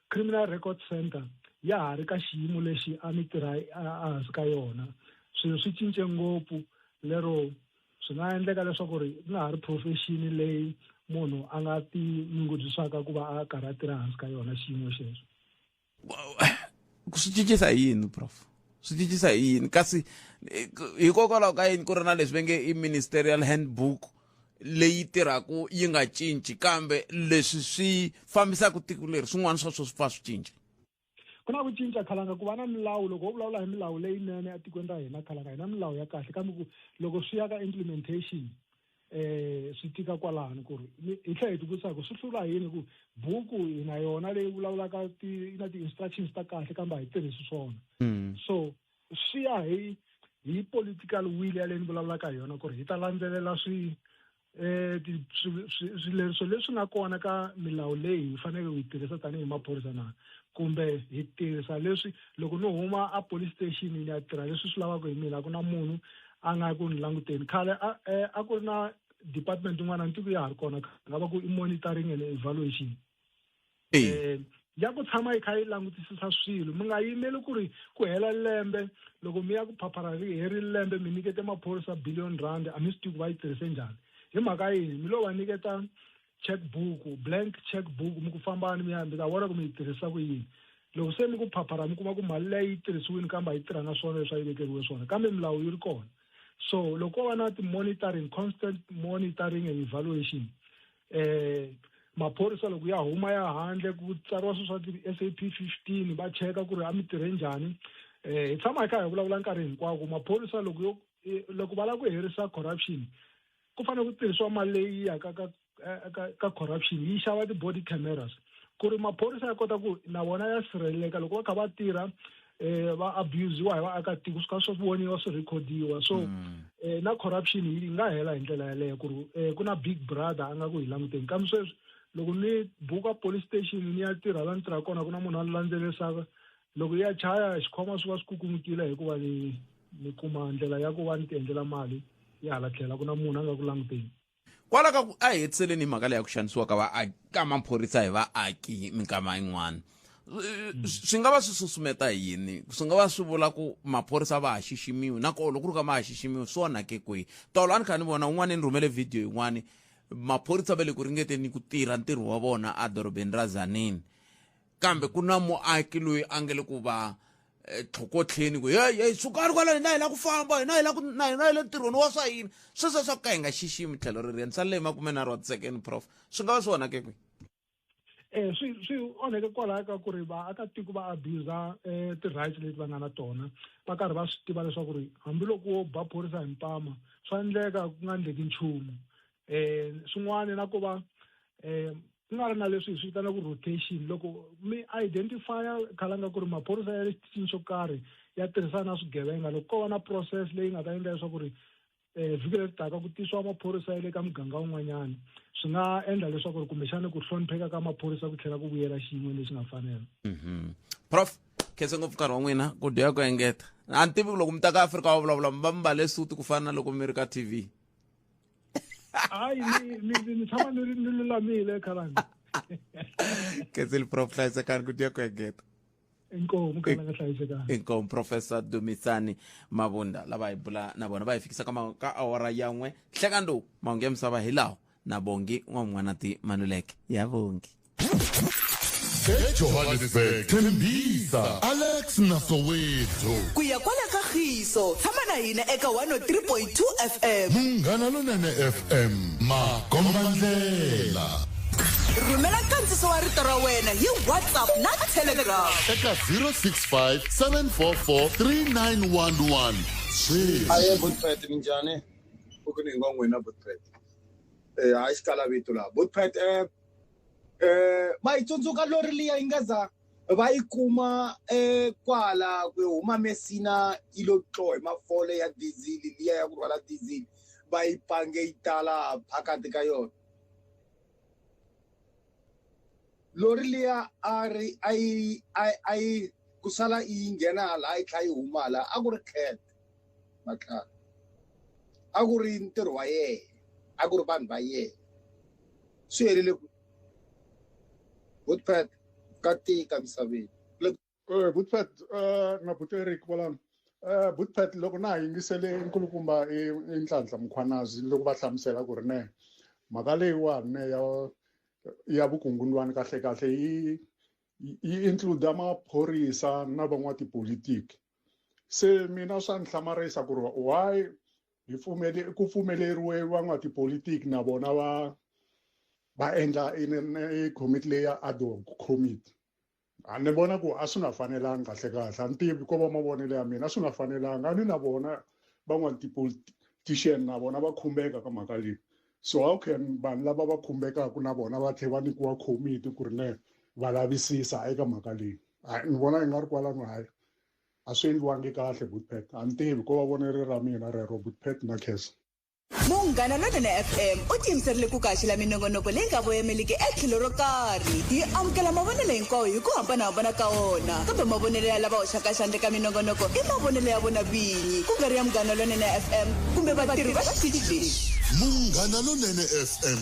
criminal record center ya ha ri ka xiyimo lexi a ni tirha ehansi ka yona swilo swi cince ngopfu lero swi nga endleka leswaku ri ku nga ha ri profession leyi munhu a nga ti nyungubyisaka ku va a karhi a tirha hansi ka yona xiyimo xexo swi cincisa hi yini prof swi cincisa hi yini kasi hikokwalaho ka yini ku ri na leswi va nge i ministerial handbook leyi tirhaka yi nga cinci kambe leswi swi fambisaka tiko leri swin'wana swa swo swi pfa swi cinca ku na ku cinca khalanga ku va na milawu loko ho vulavula hi milawu leyinene etikweni ra hina khalanga hi na milawu ya kahle kambe ku loko swi ya ka implementation eh swi tika kwalano ku ri hi tlhela hi tivutisa ku swi hlula yini ku buku hi na yona leyi vulavulaka ti na ti-instructions ta kahle kambe a hi tirhisi swona mm. so swi ya hi hi political will ya leyi ni vulavulaka hi yona ku ri hi ta landzelela swi eh swileriso leswi nga kona ka milawu leyi hi faneleke ku yi tirhisa tanihi maphorisa na kumbe hi tirhisa leswi loko ni huma a police station ni ya tirha leswi swi lavaka hi mina a ku na munhu a nga ku ni languteni khale a eh, a ku ri na department yin'wana ni tiku ya ha ri kona nga va ku i monitoring and evaluation eh ya ku tshama yi kha yi langutisisa swilo mi nga yimeli ku ri ku hela lembe loko mi ya ku phaphara ri herile lembe mi nyikete maphorisa billion rand a mi swi tivi ku va yi tirhise njhani hi mhaka yini mi lo va nyiketa checkbook blank checkbook mi ku fambani mi ya mi ta vona ku mi yi tirhisa ku yini loko se mi ku phaphara mi kuma ku mali leyi yi tirhisiwile kambe a yi tirhanga swona leswi a yi vekeriwe swona kambe milawu yi ri kona so loko ko va na ti-monitoring constant monitoring and evaluation eh maphorisa loko ya huma ya handle ku tsariwa swilo swa ti-SAP 15 va cheka ku ri a mi tirhe njhani eh hi tshama hi kha hi vulavula nkarhi hinkwawo ku maphorisa loko yo loko va lava ku herisa corruption ku fanele ku tirhisiwa mali leyi yaka ka ka ka corruption yi xava ti-body cameras ku ri maphorisa ya kota ku na vona ya sirheleleka loko va kha va tirha eh va abusiwa hi vaakatiko swi kha swi voniwa swi rhekhodiwa so mm. eh, na corruption yi nga hela hi ndlela yaleyo ku ri eh, ku na big brother a nga ku hi languteni kambe sweswi loko ni buka police station ni ya tirha la ni tirha kona ku na munhu a ni landzelisaka loko ya chaya xikhwama swi va swi kukumukile hikuva ni ni kuma ndlela ya ku va ni ti endlela mali ya hala tlhela ku na munhu a nga ku languteni kwala ka ku a hi hetiseleni hi mhaka leyi ya ku xanisiwa ka vaaki ka maphorisa hi vaaki minkama yin'wana swi nga va swi susumeta hi yini swi nga va swi vula ku maphorisa va ha xiximiwi na koho loko ku ri ka ma ha xiximiwi swi onhake kwihi tolo a ni kha ni vona un'wana ni rhumele video yin'wani maphorisa va le ku ringeteni ku tirha ntirho wa vona edorobeni ra Tzaneen kambe ku na muaki loyi a nga le ku va eh, tlhokotlheni ku hey hey sukani kwala hina hi la ku famba hina hi la ku na hina hi le ntirhweni wa swa yini sweswo swa ku ka hi nga xiximi tlhelo ri ri ni leyi makumenharhu wa tisekeni prof swi nga va swi onhake kwihi eh swi swi onheke kwalaho ka ku ri vaakatiko va abuser eh ti-rights leti va nga na tona va karhi va swi tiva leswaku ri hambiloko wo ba phorisa hi mpama swa endleka ku nga endleki nchumu eh swin'wana na ku va eh ku nga ri na leswi hi swi vitanaka rotation loko mi identifya khalanga ku ri maphorisa ya le xitichini xo karhi ya tirhisana na swigevenga loko ko va na process leyi nga ta endla leswaku ri um vhiki leri taka ku tisiwa maphorisa ya le ka muganga wun'wanyana swi nga endla leswaku ri kumbexana ku hlonipheka ka maphorisa ku tlhela ku vuyela xiyin'weni lexi nga fanela mhm. prof khense ngopfu nkarhi wa n'wina ku dya ku engeta a ni tivi ku loko mi ta ka afrika wa vulavula mi va mi mbale suti ku fana na loko mi ri ka tv hayi ni ni ni tshama ni ni lulamile khalanga ketseli prof hlayisekani ku dya ku engeta inkomu khalanga hlayisekani inkomu professor dumisani mabunda lava hi bula na vona va hi fikisa ka ka awara ya n'we nhlekani lowu mahungu ya misava hi lawo na bongi n'wan'wanati manuleke ya bongi Ejohannesburg, Tembisa, Alex na Soweto. Ku ya kwala ka Khiso, tshama na hina eka 103.2 FM. Munghana Lonene FM, makombandlela. Rhumela nkandziso wa rito ra wena hi WhatsApp na Telegram. Eka 065 744 3911. Sweswi. Aye Butpet minjhani? Ku ni ngo n'wina Butpet. Eh hayi xikala vito laha. Butpet eh eh va yi tsundzuka lori liya yi nga za va yi kuma eh kwala ku huma Messina yi lo tlo hi mafole ya diesel liya ya ku rhwala diesel va yi pange yi tala phakati ka yona. Lori liya a ri a yi a yi ku sala yi nghena hala yi tlha yi huma hala a ku ri cat matlhari a ku ri ntirho wa yena a ku ri vanhu va yena swi herile ku Woodpad ka tika misaveni. Woodpad na buti Eric kwalano. Woodpad loko na ha yingisele nkulukumba i Nhlanhla Mkhwanazi loko va hlamusela ku ri ne mhaka leyiwani ne ya vukungundzwani kahle kahle yi include maphorisa na van'watipolitiki. Se mina swa ni hlamarisa ku ri why hi pfumele ku pfumeleriwe van'watipolitiki na vona va endla i committee leyi ya ad hoc committee. A ni vona ku a swi nga fanelanga kahle kahle, a ni tivi ko va mavonelo ya mina, a swi nga fanelanga. A ni na vona van'watipolitician na vona va khumbeka ka mhaka leyi. So how can vanhu lava va khumbekaka na vona va tlhela va nyikiwa committee ku ri ne va lavisisa eka mhaka leyi? Ni vona i nga ri kwalano hayi a swi endliwangi kahle Bootpet. A ni tivi ko va vonelo ra mina rero Bootpet na Khes. Munghana Lonene FM u tiyimiserile ku kaxela minongonoko leyi nga voyameliki etlhelo ro karhi. Yi amukela mavonelo hinkwawo hi ku hambanahambana ka wona, kambe mavonelo ya lava hoxaka xandla eka minongonoko i mavonelo ya vona vinyi, ku nga ri ya Munghana Lonene FM kumbe vatirhi va xitichi lexi. Munghana Lonene FM,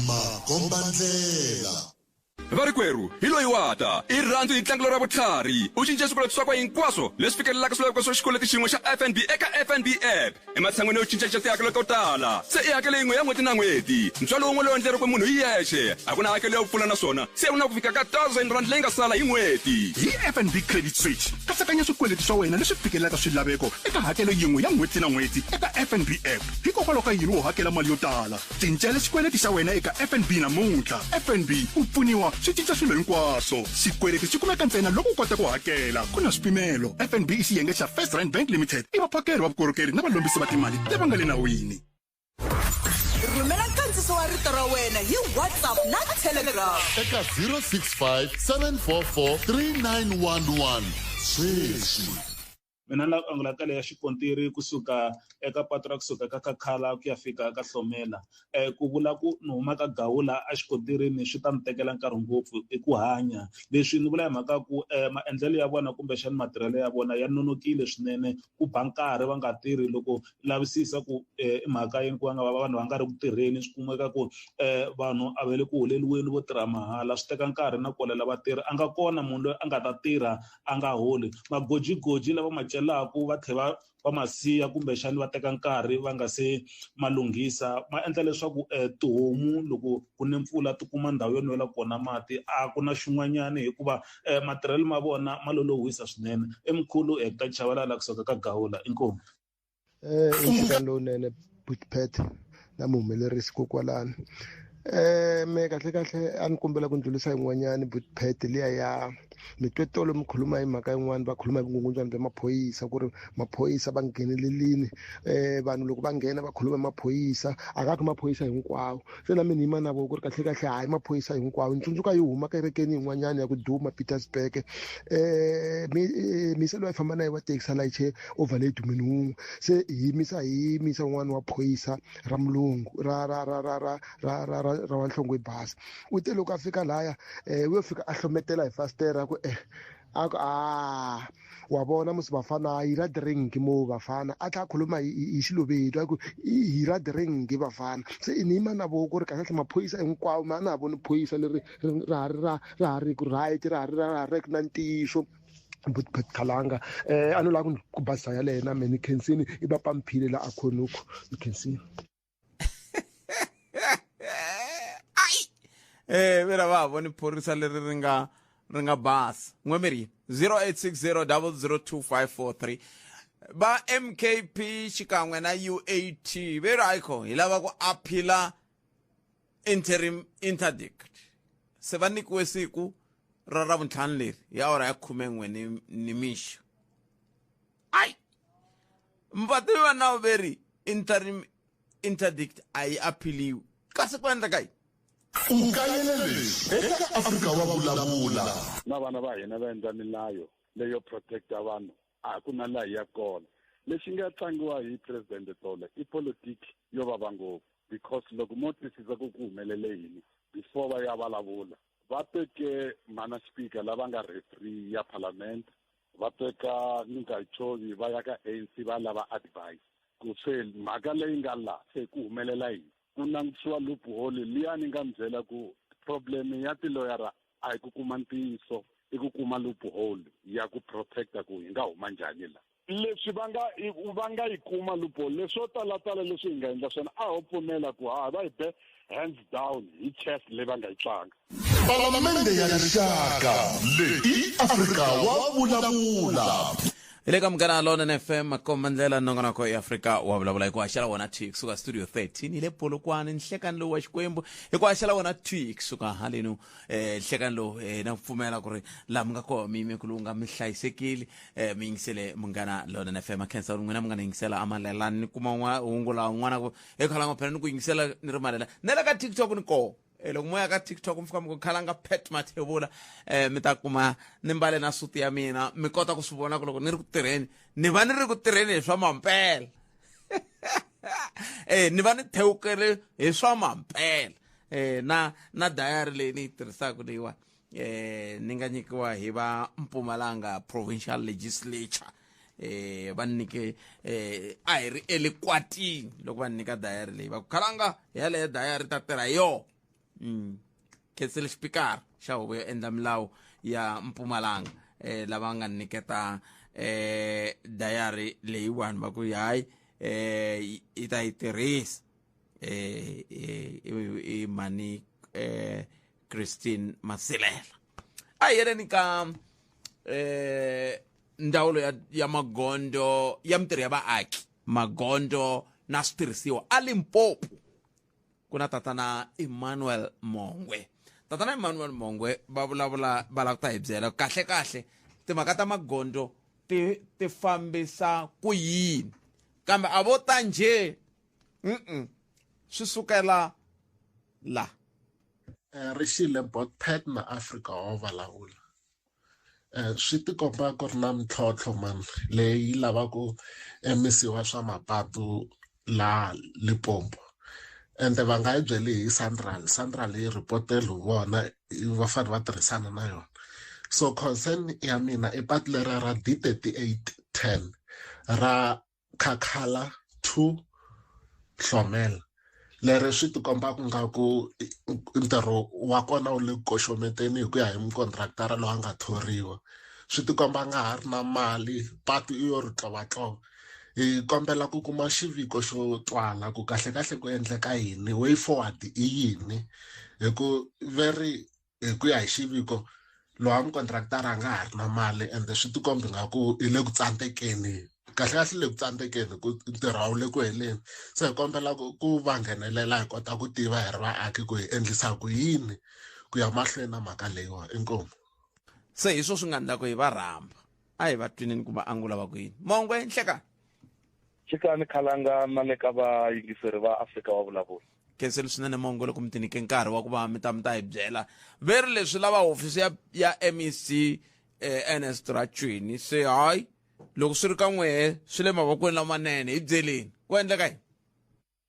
makombandlela. Varikwerhu hi loyi wa ta i rhandzu hi tlangelo ra vutlhari u cince swikweleti swakwe hinkwaswo leswi fikelelaka swilaveko swa xikweleti xin'we xa FNB eka FNB app ematshan'weni yo cincacinca tihakelo to tala se i hakelo yin'we ya n'hweti na n'hweti ntswalo wun'we lowu endleriweke munhu hi yexe a ku na hakelo ya ku pfula naswona se u na ku fika ka 1000 rand leyi nga sala hi n'hweti. Hi FNB Credit Switch katsakanya swikweleti swa wena leswi fikelelaka swilaveko eka hakelo yin'we ya n'hweti na n'hweti eka FNB app. Hikokwalaho ka yini wo hakela mali yo tala? Cincela xikweleti xa wena eka FNB namuntlha. FNB u pfuniwa swi cinca swilo hinkwaswo. Xikweleti xi kumeka ntsena loko u kota ku hakela. Ku na swipimelo. FNB i xiyenge xa First Rand Bank Limited. I vaphakeri va vukorhokeri na valombisi va timali lava nga le nawini. Rhumela nkandziso wa rito ra wena hi WhatsApp na Telegram eka 065 744 3911 sweswi. Mina ni lava ku angula ka leya xikontiri kusuka eka patu ra kusuka ka Khakhala ku ya fika ka Hlomela. Ku vula ku ni huma ka Gawula a xikontirini swi ta ni tekela nkarhi ngopfu i ku hanya. Leswi ni vula hi mhaka ku maendlelo ya vona kumbexana matirhelo ya vona ya nonokile swinene, ku ba nkarhi va nga tirhi. Loko lavisisa ku i mhaka yini ku va nga va vanhu va nga ri ku tirheni, swi kumeka ku vanhu a va le ku holeriweni vo tirha mahala, swi teka nkarhi na ku holela vatirhi. A nga kona munhu loyi a nga ta tirha a nga holi. Magojigoji lava ma celaku va tlhela va ma siya kumbexani va teka nkarhi va nga se ma lunghisa, ma endla leswaku tihomu loko ku ne mpfula ti kuma ndhawu yo nwela kona mati. A ku na xin'wanyani hikuva matirhelo ma vona ma lolohisa swinene. I mkhulu Hector Chabalala kusuka ka Gawula. Inkomu. I lowunene Bootpet na muhumelerisi kokwalano. Me kahle kahle a ni kombela ku ndlulisa yin'wanyani Bootpet liya ya ni twe tolo mi khuluma hi mhaka yin'wani, va khuluma hi vukungundzwani bya maphorisa, ku ri maphorisa va nghenelelini. Vanhu loko va nghena va khuluma hi maphorisa, a nga ku maphorisa hinkwawo. Se na mina yima na vo ku ri kahle kahle hayi maphorisa hinkwawo. Ni tsundzuka yi huma kerekeni yin'wanyana ya ku duma Petersburg. Misa loyi a famba na ye wa taxi a layiche overlady munhu wun'we, se hi yimisa hi yimisa un'wana wa phorisa ra mulungu ra ra ra ra ra ra ra ra ra wa nhlonge yo basa. U te loko a fika laya, u yo fika a hlometela hi fasitere ku a ku a wa vona musi vafana hi ra drink mo vafana, a tlhela a khuluma hi Xilovedu a ku hi ra drink vafana. Se ni yima na vo ku ri kahle kahle maphorisa hinkwawo ma na ha voni phorisa leri ra ha ri ra ra ha ri ku right ra ha ri ra ha ri na ntiyiso. Bootpet Khalanga a no lava ku basisa yaleyo na mina ni khensini i va pamphile la a khonuku ni khensini. Ai! Ve ra va ha voni phorisa leri ri nga ri nga basa. N'we miri 0860 002543 va MKP xikan'we na UAT ve ri ayikho hi lava ku aphila interim interdict. Se va nyikiwe siku ra Ravuntlhanu leri hi awara ya 11 ni nimixo. Ai vativi va nawu ve ri interim interdict a yi aphiliwi, kasi ku endleka yini? U kayele leswi eka Afrika wa Vulavula. Na vana va hina va endla milayo leyo protecta vanhu, a ku na laha yi ya kona. Lexi nga tlangiwa hi President tolo i politiki yo vava ngopfu, because loko mo twisisa ku ku humelele yini before va ya vulavula, va teke mhana speaker lava nga referee ya parliament, va teka Ngcukaitobi va ya ka ANC va lava advice ku se mhaka leyi nga la se ku humelela yini, ku langutisiwa loophole liya. Ni nga mi byela ku problem ya tiloyara a hi ku kuma ntiyiso, i ku kuma loophole ya ku protecta ku hi nga huma njhani la. Leswi va nga yi kuma loophole, leswo talatala leswi hi nga endla swona, a ho pfumela ku ha va hi be hands down hi chess leyi va nga yi tlanga. Palamende ya Rixaka, leyi i Afrika wa Vulavula. Hi le ka Munghana Lonene FM, makomba ndlela, nongonoko ya Afrika wa Vulavula hi ku haxela wona thwi kusuka studio 13 hi le Polokwane. Nhlekani lowu wa Xikwembu hi ku haxela wona thwi kusuka halenu. Nhlekani lowu na ku pfumela ku ri laha mi nga kona mi yime ku lowu nga mi hlayisekile, mi yingisele Munghana Lonene FM. A khensa n'wina mi nga ni yingisela amalelani, ni kuma hungu laha un'wana ku he khalanga phela ni ku yingisela ni ri malela na le ka TikTok ni koho. Loko mo ya ka TikTok mi fika mi ku Khalanga Pat Mathebula, mi ta kuma ni mbale na suti ya mina, mi kota ku swi vona ku loko ni ri ku tirheni ni va ni ri ku tirheni hi swa mampela, ni va ni thewukele hi swa mampela. Na diary leyi ni yi tirhisaka leyiwani, ni nga nyikiwa hi va Mpumalanga Provincial Legislature, va nyike, a hi ri elikwatini loko va nyika diary leyi, va ku Khalanga yaleyo diary ta tirha yo. Khensile xipikara xa huvo yo endla milawu ya Mpumalanga, lava nga nyiketa diary leyiwani, va ku hayi, yi ta yi tirhisa. I mani Christine Masilela. A hi yeleni ka ndzawulo ya magondzo ya mitirho ya vaaki, magondzo na switirhisiwa a Limpopo. Ku na tatana Emmanuel Mongwe. Tatana Emmanuel Mongwe va vulavula, va lava ku ta hi byela kahle kahle timhaka ta magondzo ti fambisa ku yini, kambe a vo ta njhe swi sukela la. Rixile Botpet na Afrika wa Vulavula. Swi tikomba ku ri na mintlhontlho man leyi lavaka MEC wa swa mapatu la Limpopo, ende va nga yi byeli hi SANRAL. SANRAL yi ripoteli vona, va fanele va tirhisana na yona. So concern ya mina i patu leriya ra D3810 ra Khakhala 2 Hlomela, leri swi tikomba ku nga ku ntirho wa kona wu le ku koxometeni hi ku ya hi mukontraktara loyi a nga thoriwa. Swi tikomba nga ha ri na mali, patu i yo ri tlovatlova. Hi kombela ku kuma xiviko xo twala ku kahle kahle ku endleka yini, way forward i yini, hi ku veri hi ku ya hi xiviko lowa mukontraktara a nga ha ri na mali, ende swi tikombi nga ku i le ku tsandzekeni, kahle kahle le ku tsandzekeni ku ntirho a wu le ku heleni. Se hi kombela ku va nghenelela, hi kota ku tiva hi ri vaaki ku hi endlisa ku yini ku ya mahlweni na mhaka leyiwa. Inkomu. Se hi swo swi nga endla ku hi va rhamba, a hi va twinini ku va angula va ku yini. Mongwe, nhlekani. Xikani Khalanga na le ka vayingiseri va Afrika wa Vulavula. Khenseli swinene Mongwe loko mi ti nyike nkarhi wa ku va mi ta mi ta hi byela. Ve ri leswi lava hofisi ya MEC, Ernest Rachoene, se hayi loko swi ri ka n'wehe swi le mavokweni lamanene, hi byeleni ku endleka yini?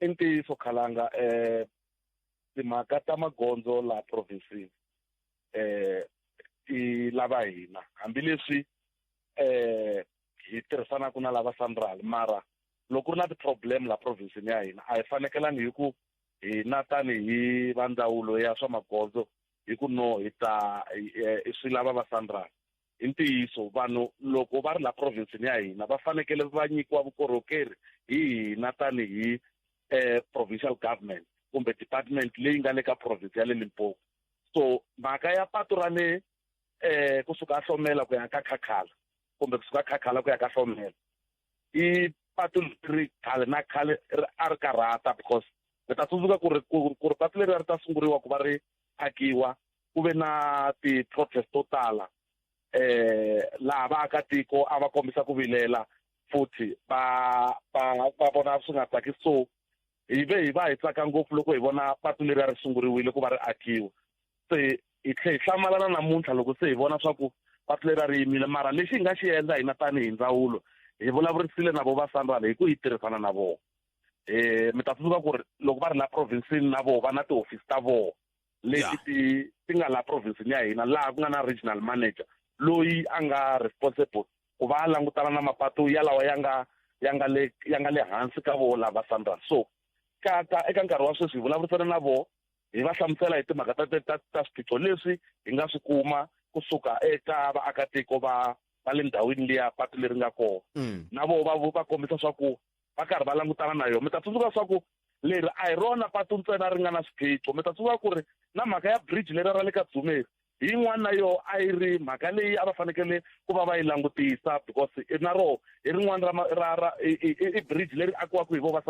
I ntiyiso Khalanga, timhaka ta magondzo laha province ti lava hina, hambileswi hi tirhisanaka na lava SANRAL, mara loko ku ri na ti-problem laha province ya hina a hi fanekelanga hi ku hina tanihi va ndzawulo ya swa magondzo hi ku no hi ta swi lava va SANRAL. Hi ntiyiso vanhu loko va ri laha province ya hina va fanekele va nyikiwa vukorhokeri hi hina tanihi provincial government kumbe department leyi nga le ka province ya le Limpopo. So mhaka ya patu ra le kusuka Hlomela ku ya ka Khakhala kumbe kusuka Khakhala ku ya ka Hlomela i patu leri khale na khale a ri karhata, because mi ta tsundzuka ku ri ku ri patu leri a ri ta sunguriwa ku va ri akiwa ku ve na ti-protest to tala laha vaakatiko a va kombisa ku vilela futhi va vona swi nga tsakisi. So hi ve hi va hi tsaka ngopfu loko hi vona patu leri a ri sunguriwile ku va ri akiwa. Se hi tlhe hi hlamalana namuntlha loko se hi vona swa ku patu leri a ri yimile, mara lexi hi nga xi endla hina tanihi ndzawulo hi vulavurisile na vo va SANRAL hi ku hi tirhisana na vona. Mi ta tsundzuka ku ri loko va ri la province-ini na vona va na tihofisi ta vona leti ti nga la province-ini ya hina, laha ku nga na regional manager loyi a nga responsible ku va a langutana na mapatu yalawa ya nga le hansi ka vona lava SANRAL. So ka eka nkarhi wa sweswi hi vulavurisana na vona, hi va hlamusela hi timhaka ta swiphiqo leswi hi nga swi kuma kusuka eka vaakatiko va le ndhawini liya patu leri nga kona. Na vona va kombisa swa ku va karhi va langutana na yona. Mi ta tsundzuka swa ku leri a hi rona patu ntsena ri nga na swiphiqo. Mi ta tsundzuka ku ri na mhaka ya bridge leri ra le ka Dzumeri hi yin'wana na yona a yi ri mhaka leyi a va fanekele ku va va yi langutisa, because na roho hi rin'wana ra i bridge leri akiwaka hi vo va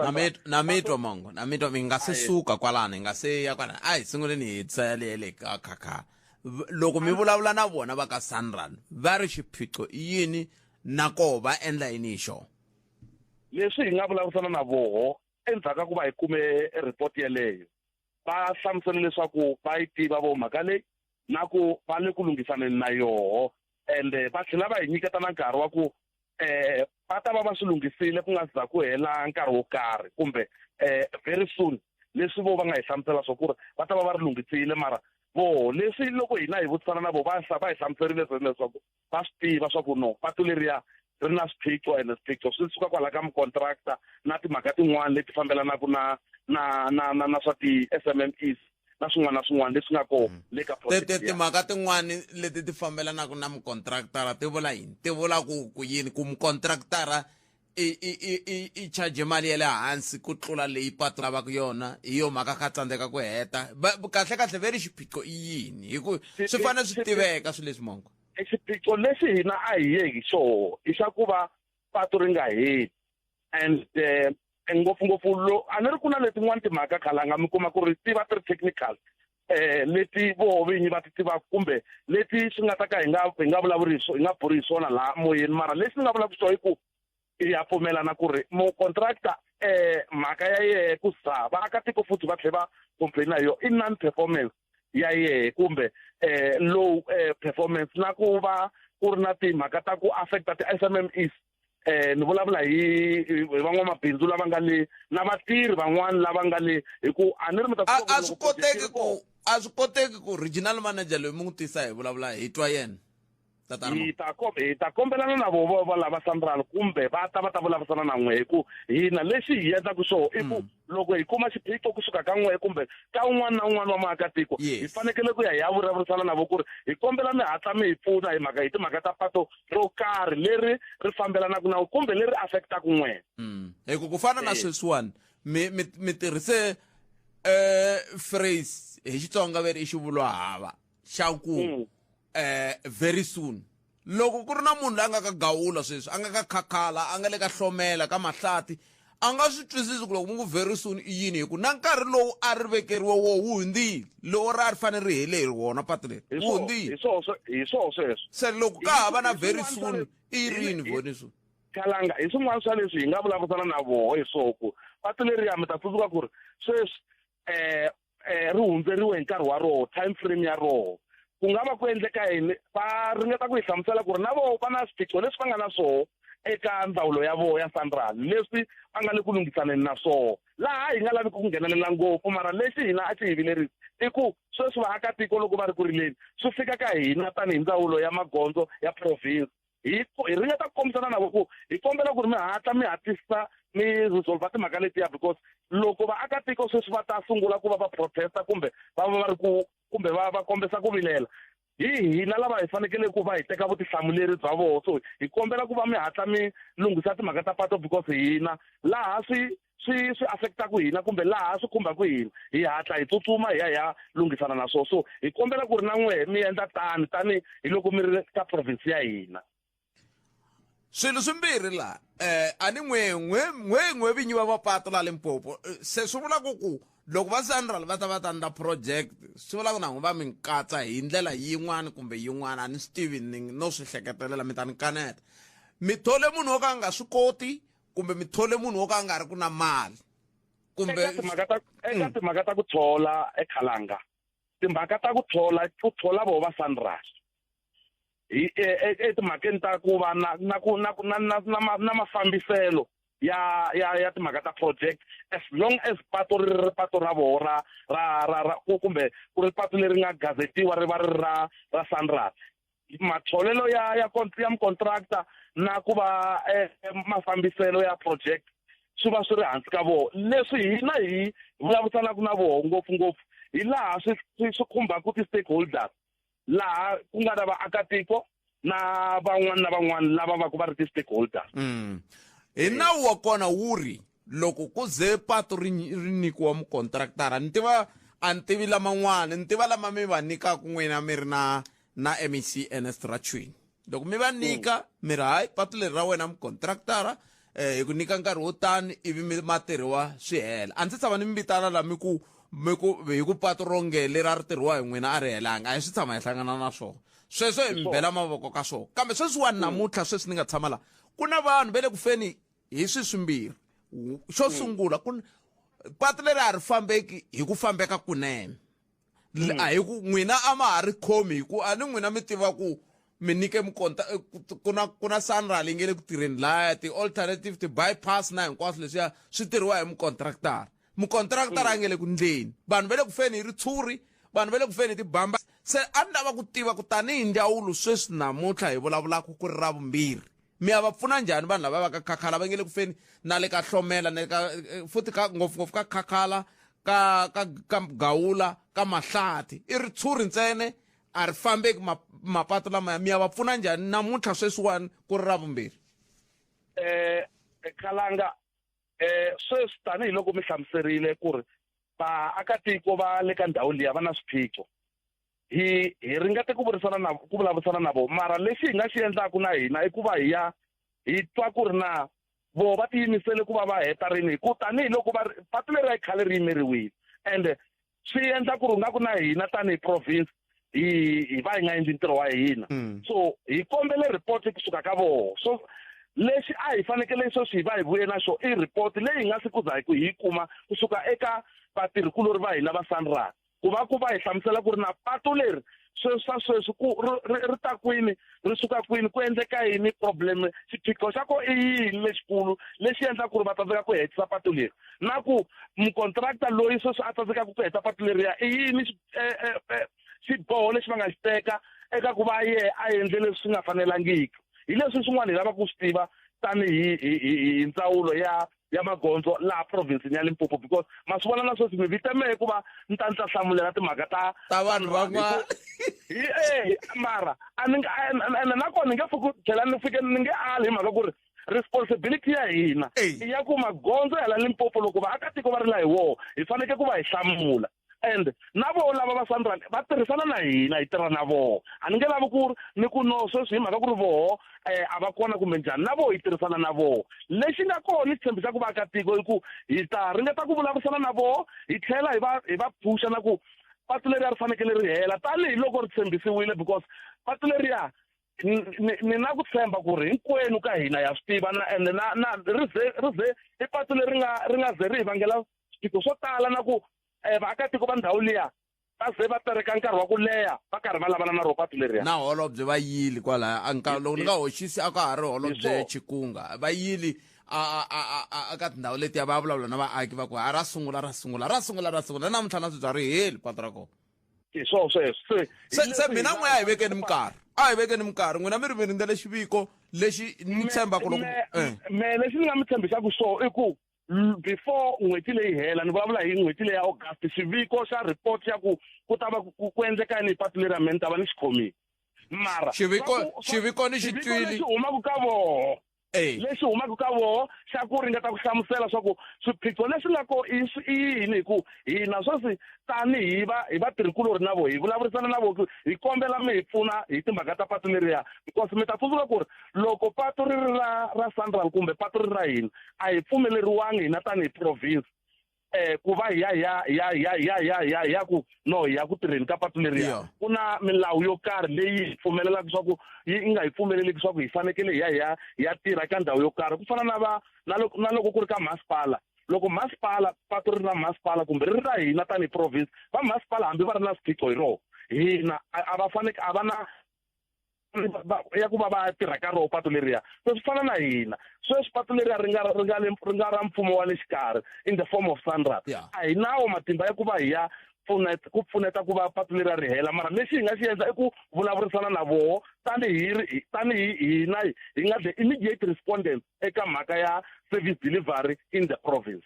na mitwa Mongo, na mitwa mi nga se suka kwalano, hi nga se ya kwalano. A hi sunguleni hi hetisa yaleyo le ka Khakhala. Loko mi vulavula na vona va ka SANRAL va ri xiphiqo i yini na koho va endla yini hi xona? Leswi hi nga vulavurisana na voho endzhaku ka ku va hi kume report yeleyo, va hlamusele leswaku va yi tiva vo mhaka leyi na ku va le ku lunghisaneni na yoho, ende va tlhela va hi nyiketa na nkarhi wa ku va ta va va swi lunghisile ku nga za ku hela nkarhi wo karhi kumbe very soon. Leswi vo va nga hi hlamusela swa ku ri va ta va va ri lunghisile, mara voho leswi loko hina hi vutisana na vo va hi hlamuserile leswaku va swi tiva swa ku no patu leriya ri na swiphiqo, ende swiphiqo swi suka kwala ka mucontractor na timhaka tin'wana leti fambelanaka na swa ti-SMMEs na swin'wana na swin'wana leswi nga kona le ka project. Timhaka tin'wana leti ti fambelanaka na mucontractor ti vula yini? Ti vula ku yini? Ku mucontractor i charge mali ya le hansi ku tlula leyi patu lavaka yona, hi yo mhaka kha tsandzeka ku heta. Kahle kahle ve ri xiphiqo i yini? Hi ku swi fanele swi tiveka swilo leswi Mongo. Xiphiqo lexi hina a hi ye hi xoho i xa ku va patu ri nga heli, and ngopfungopfu a ni ri ku na letin'wana timhaka khalanga mi kuma ku ri ti va ti ri technical leti voho vinyi va ti tivaka kumbe leti swi nga ta ka hi nga vulavuri hi nga buri hi swona laha moyeni. Mara lexi ni nga vulaka swona i ku ya pfumelana ku ri mucontractor mhaka ya yehe ku za vaakatiko futhi va tlhela va complain na yo i non performance ya yehe kumbe low performance, na ku va ku ri na timhaka ta ku affecta ti-SMMEs. Ni vulavula hi van'wamabindzu lava nga le na vatirhi van'wana lava nga le, hi ku a ni ri mi ta a swi koteki ku a swi koteki ku regional manager loyi mi n'wi tisa hi vulavula hi twa yena. Hi ta kombelana na voho va lava SANRAL kumbe va ta vulavurisana na n'we, hi ku hina lexi hi endlaka xona i ku loko hi kuma xiphiqo kusuka ka n'we kumbe ka un'wana na un'wana wa maakatiko, hi fanekele ku ya hi ya vulavurisana na vo ku ri hi kombela mi hatla mi hi pfuna hi mhaka hi timhaka ta pato ro karhi leri ri fambelanaka na kumbe leri affectaka n'we. Hi ku fana na sweswiwani mi tirhise phrase hi Xitsonga ve ri i xivulwa hava xa ku very soon. Loko ku ri na munhu loyi a nga ka Gawula sweswi, a nga ka Khakhala, a nga le ka Hlomela, ka Mahlati, a nga swi twisisi ku loko mi ku very soon i yini, hi ku na nkarhi lowu a ri vekeriwe wo wu hundzile, lowu ra ri fanele ri hele hi wona patu leri wu hundzile. Hi swoho sweswo. Se loko ka ha va na very soon i rini very soon? Khalanga hi swin'wana swa leswi hi nga vulavurisana na voho hi swoho ku patu leriya mi ta tsundzuka ku ri sweswi ri hundzeriwe hi nkarhi wa roho, time frame ya roho. Ku nga va ku endleka yini? Va ringeta ku hi hlamusela ku ri na voho va na swiphiqo leswi va nga na swoho eka ndzawulo ya voho ya SANRAL leswi va nga le ku lunghisaneni na swoho, laha hi nga laviki ku nghenelela ngopfu. Mara lexi hina a xi hi vilerisa i ku sweswi vaakatiko loko va ri ku rileni swi fika ka hina tanihi ndzawulo ya magondzo ya province, hi ringeta ku kombisana na vo ku hi kombela ku ri mi hatla mi hatlisa mi resolve timhaka letiya, because loko vaakatiko sweswi va ta sungula ku va va protesta kumbe va va ri ku kumbe va kombisa ku vilela, hi hina lava hi fanekele ku va hi teka vutihlamuleri bya voho. So hi kombela ku va mi hatla mi lunghisa timhaka ta pato, because hina laha swi swi swi affectaku hina kumbe laha swi khumbaku hina hi hatla hi tsutsuma hi ya hi ya lunghisana na swona so hi kombela ku ri na n'wehe mi endla tani tani hi loko mi ri ka province ya hina swilo swimbirhi laha eh a ni n'we n'we n'we n'we vinyi va mapato la Limpopo eh, se swi vula ku ku loko va Sanral va ta va ta ndla project swi vula ku na va mi katsa hi ndlela yin'wana kumbe yin'wana a ni swi tivi ni no swi hleketelela mi ta ni kaneta mi thole munhu wo ka a nga swi koti kumbe mi thole munhu wo ka a nga ri ku na mali kumbe eka timhaka ta eka timhaka ta ku thola ekhalanga timhaka ta ku thola ku thola voho va Sanral hi etimhakeni ta ku va na na ku na na na na na mafambiselo ya ya ya timhaka ta project as long as pato ri ri pato ra voho ra ra ra ra kumbe ku ri pato leri nga gazetiwa ri va ri ra ra Sanral matholelo ya ya ya mucontractor na ku va eh, mafambiselo ya project swi va swi ri hansi ka voho leswi hina hi vulavurisanaka na voho ngopfungopfu hi laha swi swi khumbaka ti-stakeholders laha ku nga na vaakatiko na van'wana na van'wana lava va ku va ri ti-stakeholders mm. hi nawu wa kona wu ri loko ku ze pato ri ri nyikiwa mukontraktara ni tiva a ni tivi laman'wana ni tiva lama mi va nyikaka n'wina mi ri na na mec ernest rachwini loko mi va nyika mi ri hayi patu leri ra wena mukontraktara eh hi ku nyika nkarhi wo tani ivi mi ma tirhiwa swi hela a ndzi tshama ni mi vitana la mi ku mi ku hi ku patu ronge leri a ri tirhiwa hi n'wina a ri helanga a hi swi tshama hi hlangana na swona sweswo hi mi bela mavoko ka swona kambe sweswiwani namuntlha sweswi ni nga tshama la ku na vanhu va le ku feni hi swi swimbirhi xo sungula ku patu leri a ri fambeki hi ku fambeka kunene mm. a hi ku n'wina a ma ha ri khomi hi ku a ni n'wina mi tiva ku mi nyike mikonta eh, ku na ku na sanral yi nge le ku tirheni laya ti-alternative ti-bypass na hinkwaswo leswiya swi tirhiwa hi mucontractara mucontractara a nge le ku ndleni vanhu va le ku feni hi ritshuri vanhu va le ku feni hi tibamba se a ni lava ku tiva ku tanihi ndzawulo sweswi namuntlha hi vulavulaka ku ri ra vumbirhi mi ya va pfuna njhani vanhu lava va ka khakhala va nge le ku feni na le ka hlomela na le ka eh, futhi ka ngopfungopfu ka khakhala ka ka ka gawula ka mahlati i ritshuri ntsene a ri fambeki mapatu lamaya mi ya va pfuna njhani namuntlha sweswiwani ku ri ra vumbirhi eh khalanga eh sweswi tanihiloko mi hlamuserile ku ri vaakatiko va le ka ndhawu liya va na swiphiqo hi hi ringete ku burisana na ku vulavurisana na vona mara lexi hi nga xi endlaku na hina i ku va hi ya hi twa ku ri na voho va tiyimisele ku va va heta rini hi ku tanihiloko va patu leri a yi khale ri yimeriwile ende swi endla ku ri nga ku na hina tanihi province hi hi va hi nga endli ntirho wa hina mm. so hi kombele report kusuka ka voho so lexi a hi fanekele sweswi hi va hi vuye na xo i report leyi hi nga si ku za hi ku hi kuma kusuka eka vatirhikulori va hina va sanral ku va ku va hi hlamusela ku ri na patu leri sweswi swa sweswi ku ri ri ta kwini ri suka kwini ku endleka yini problem xiphiqo xa ko i yini lexikulu lexi endlaka ku ri va tsandzeka ku hetisa patu leri na ku mukontractor loyi sweswi a tsandzekaka ku heta patu leriya i yini e, e, e, xiboho lexi va nga xi teka eka ku va yehe a endle leswi swi nga fanelangiki hi leswi swin'wana hi lavaka ku swi tiva tanihi hi hi hi ndzawulo ya ya magondzo laha province ya Limpopo because ma swi vona na sweswi mi vite mehe ku va ni ta ni ta hlamulela timhaka ta ta vanhu van'wana hi eh mara a ni ene nakona ni nge fuki tlhela ni fike ni nge ali hi mhaka ku ri responsibility ya hina i ya ku magondzo ya la Limpopo loko vaakatiko va rila hi woho hi fanekele ku va hi hlamula and na voho lava va Sanral va tirhisana na hina hi tirha na voho a ni nge lavi ku ni ku no sweswi hi mhaka ku ri voho um a va kona kumbe njhani na voho hi tirhisana na voho lexi nga kona ni xi tshembisaka vaakatiko i ku hi ta ringeta ku vulavurisana na voho hi tlhela hi va hi va phusha na ku patu leriya ri fanekele ri hela tanihiloko ri tshembisiwile because patu leriya ni na ku tshemba ku ri hinkwenu ka hina ya swi tiva na ende na na ri ze ri ze i patu leri nga ri nga ze ri hi vangela swiphiqo swo tala na ku um vaakatiko va ndhawu liya va ze va tereka nkarhi wa ku leha va karhi va lavana na ro patu leriya na holobye va yili kwalaya a nka loko ni nga hoxisi a ka ha ri holobye chikunga va yili a a a a ka tindhawu letiya va vulavula na vaaki va ku a ra sungula ra sungula ra sungula ra sungula namuntlha na swibya ri heli patu ra kona hi swona sweswo se se mina n'we a hi vekeni minkarhi a hi vekeni minkarhi n'wina mi ri mi rindzele xiviko lexi ni tshembaka loko eh. me lexi ni nga mi tshembisaka swona i ku before n'hweti leyi hela ni vulavula hi n'hweti leyi ya august xiviko xa report ya ku ku ta va ku endleka yini hi patu leri me ni ta va ni xi khomile mara xiviko xiviko ni xi twili lexi humaka ka voho Lexi humaka ka voho xa ku ringeta ku hlamusela swa ku swiphiqo leswi nga ko i yini, hi ku hina sweswi tanihi va hi vatirhikulorhi na voho hi vulavurisana na voho, hi kombela mi hi pfuna hi timhaka ta patu leriya, because mi ta tsundzuka ku ri loko patu ri ri ra Sanral kumbe patu ri ra hina, a hi pfumeleriwangi hina tanihi province ku va hi ya hi ya ya ya ya ya ya ya ku no hi ya ku tirheni ka patu leriya. Ku na milawu yo karhi leyi hi pfumelelaka swa ku yi nga hi pfumeleliki swa ku hi fanekele hi ya hi ya hi ya tirha ka ndhawu yo karhi, ku fana na va na loko na loko ku ri ka masipala. Loko masipala patu ri na masipala kumbe ri ri ra hina tanihi province, va masipala hambi va ri na swiphiqo hi roho, hina a va faneke a va na ya ku va va tirha ka roho patu leriya. Se swi fana na hina sweswi patu leriya ri nga ri nga le ri nga ra mfumo wa le xikarhi in the form of Sanral, a hi nawo matimba ya ku va hi ya pfuneta ku pfuneta ku va patu leriya ri hela, mara lexi hi nga xi endla i ku vulavurisana na voho tanihi tanihi hina hi nga the immediate respondents eka mhaka ya service delivery in the province.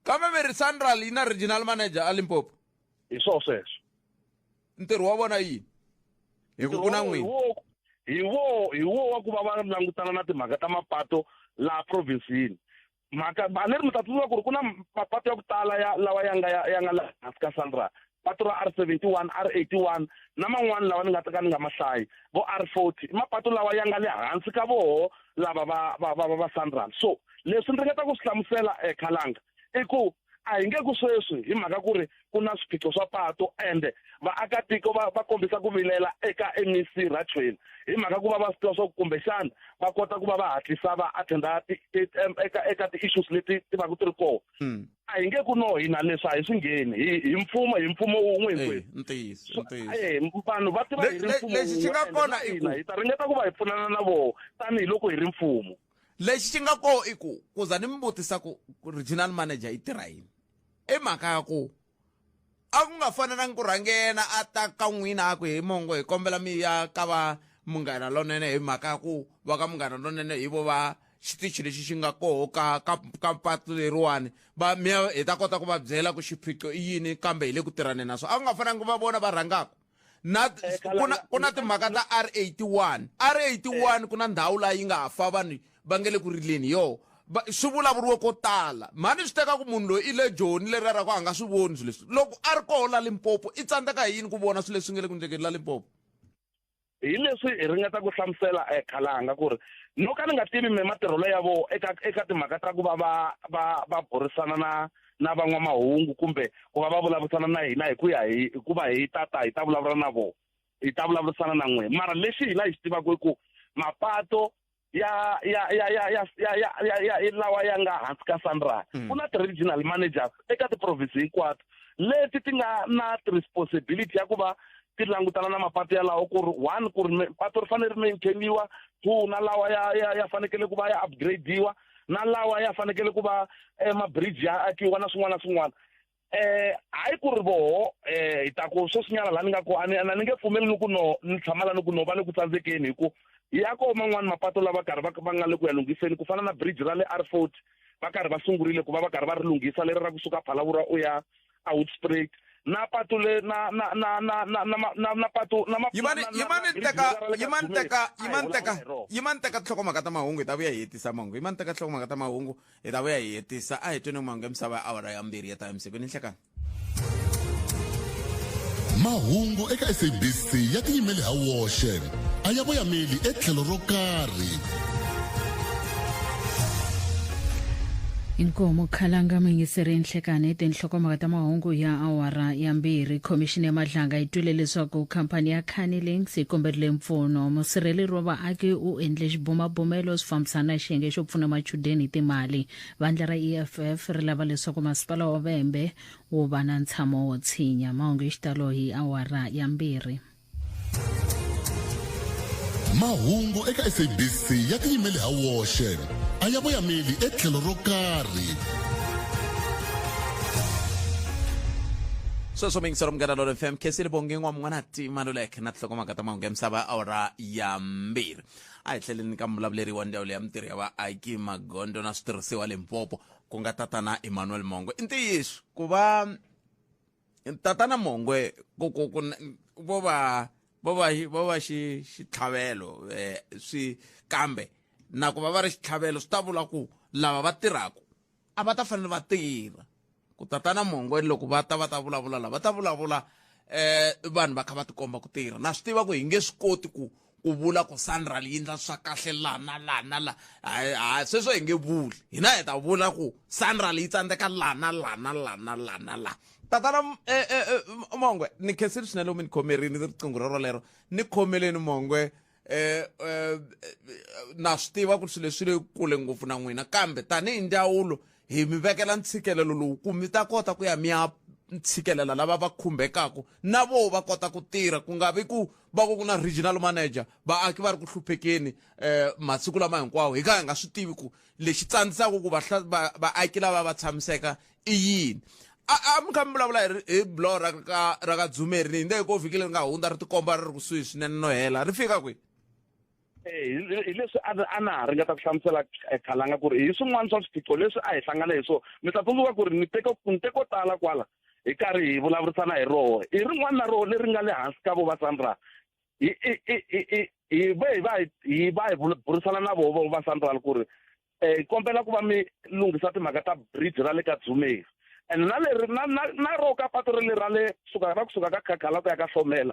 Kambe mi ri Sanral yi na regional manager a Limpopo? Hi swona sweswo. Ntirho wa vona yini? Hi ku ku na n'wina. Hi wo wa ku va va langutana na timhaka ta mapato laha province-ini. Mhaka a ni ri mi ta tsundzuka ku ri ku na mapato ya ku tala ya lawa ya nga ya nga laha hansi ka Sanral, pato ra R71, R81 na man'wani lawa ni nga ta ka ni nga ma hlayi, vo R40, i mapato lawa ya nga le hansi ka voho lava va va va va Sanral. So leswi ni ringeta ku swi hlamusela Khalanga i ku a hi nge ku sweswi hi mhaka ku ri ku na swiphiqo swa pato ende vaakatiko va va kombisa ku vilela eka MEC Rachoene hi mhaka ku va va swi tiva swa ku kumbexana va kota ku va va hatlisa va attenda eka eka ti-issues leti ti va ku ti ri kona. A hi nge ku no hina leswi a hi swi ngheni hi hi mfumo hi mfumo wun'we hinkwenu. Ntiyiso, ntiyiso. Vanhu va tiva hi ri mfumo Lexi xi nga kona i ku hi ta ringeta ku va hi pfunana na voho tanihiloko hi ri mfumo. Lexi xi nga koho i ku ku za ni mi vutisa ku regional manager yi tirha yini, i mhaka ya ku a ku nga fanelangi ku rhangena a ta ka n'wina a ku hi mongo hi kombela mi ya ka va Munghana Lonene, hi mhaka ya ku va ka Munghana Lonene hi vo va xitichi lexi xi nga koho ka ka ka patu leriwani, va mi ya hi ta kota ku va byela ku xiphiqo i yini kambe hi le ku tirhaneni na swona. A ku nga fanelangi ku va vona va rhangaka na kuna kuna timhaka ta R81 R81 ku na ndhawu laha yi nga ha fa vanhu va nge le ku rileni yo swi vulavuriwe ko tala. Mhani swi teka ku munhu loyi i le Joni leriya ra ku a nga swi voni swilo leswi, loko a ri koho la Limpopo i tsandzeka hi yini ku vona swilo leswi nge le ku endlekeni la Limpopo? Hi leswi hi ringeta ku hlamusela Khalanga ku ri no ka ni nga tivi me matirhelo ya voho eka eka timhaka ta ku va va va va burisana na na van'wamahungu kumbe ku va va vulavurisana na hina hi ku ya hi ku va hi ta ta hi ta vulavula na vona, hi ta vulavurisana na n'wina. Mara lexi hina hi xi tivaka i ku mapato ya ya ya ya ya ya ya ya ya ya lawa ya nga hansi ka Sanral, ku na ti-regional managers eka ti-province hinkwato leti ti nga na ti-responsibility ya ku va ti langutana na mapato yalawo, ku ri one, ku ri pato ri fanele ri maintainiwa, two, na lawa ya ya ya fanekele ku va ya upgrade-iwa, na lawa ya fanekele ku va ma-bridge ya akiwa na swin'wana na swin'wana. Hayi ku ri voho hi ta ku sweswinyana laha ni nga ko a ni a ni nge pfumeli ni ku no ni tshama la ni ku no va le ku tsandzekeni, hi ku ya koho man'wani mapato lava karhi va va nga le ku ya lunghiseni, ku fana na bridge ra le R40 va karhi va sungurile ku va va karhi va ri lunghisa leri ra kusuka Phalaborwa u ya a Hoedspruit, na patu le na na na na na na na na patu na Yimani yimani teka yimani teka yimani teka yimani teka tinhlokomhaka ta mahungu hi ta vuya hi hetisa mahungu. Yimani teka tinhlokomhaka ta mahungu hi ta vuya hi hetisa. A hi tweni mahungu ya misava ya awara ya 2 ya ta emisaveni nhlekani. Mahungu eka SABC ya tiyimele ha woxe, a ya voyameli etlhelo ro karhi. Inkomo Khalanga muyingiseri nhlekani tinhlokomhaka ta mahungu ya awara ya 2. Khomixini ya Madlanga yi twile leswaku khampani ya Carnilinx yi komberile mpfuno. Musirheleri wa vaaki u endle xibumabumelo swi fambisana na xiyenge xo pfuna machudeni hi timali. Vandla ra EFF ri lava leswaku masipala wa Vhembe wu va na ntshamo wo tshinya. Mahungu hi xitalo hi awara ya 2. Mahungu eka SABC ya tiyimele ha woxe, a ya voyameli etlhelo ro karhi. Sweswo muyingiseri Munghana Lonene FM, Khensile Bongi n'wa Tima Luleke na tinhlokomhaka ta mahungu ya misava awara ya 2. A hi tlheleni ka muvulavuleri wa ndzawulo ya mintirho ya vaaki, magondzo na switirhisiwa Limpopo, ku nga tatana Emmanuel Mongwe. I ntiyiso ku va tatana Mongwe ku ku ku vo va vo va vo va xi xitlhavelo swi kambe Na ku va va ri xitlhavelo swi ta vula ku lava va tirhaka a va ta fanele va tirha. Ku tatana Mongwe loko va ta va ta vulavula la va ta vulavula eh vanhu va kha va tikomba ku tirha. Na swi tiva ku hi nge swi koti ku ku vula ku Sanral yi endla swa kahle la na la na la. Ha sweswo hi nge vuli. Hina hi ta vula ku Sanral yi tsandzeka la na la na la na la na la. Tatana eh, eh, eh, Mongwe ni khensile swinene loko mi ni khomerini riqingho rorolero. Ni khomeleni Mongwe eh, eh, na swi tiva ku swilo leswi le kule ngopfu na n'wina kambe tanihi ndzawulo hi mi vekela ntshikelelo lowu ku mi ta kota ku ya mi ya tshikelela lava va khumbekaka na voho va kota ku tirha ku nga vi ku va ku ku na regional manager vaaki va ri ku hluphekeni eh masiku lama hinkwawo hi ka hi nga swi tivi ku lexi tsandzisaka ku vaaki lava va tshamiseka i yini a a mi kha mi vulavula hi hi buloho ra ka ra ka Dzumeri ni hindze ko vhiki leri nga hundza ri tikomba ri ri kusuhi swinene no hela ri fika kwihi Eh, hi leswi a a na ha ringeta ku hlamusela eh, khalanga ku ri hi swin'wana swa swiphiqo leswi a hi hlangana hi swona mi ta tsundzuka ku ri ni teke ni teko tala kwala hi karhi hi vulavurisana hi roho i rin'wana na roho leri nga le hansi ka vo va Sandra hi hi hi hi hi ve hi va hi va hi burisana na voho va Sandra ku ri eh hi kombela ku va mi lunghisa timhaka ta bridge ra le ka Dzumeri and na leri na na na ro ka patu ri leri ra le suka ra kusuka ka Khakhala ku ya ka Hlomela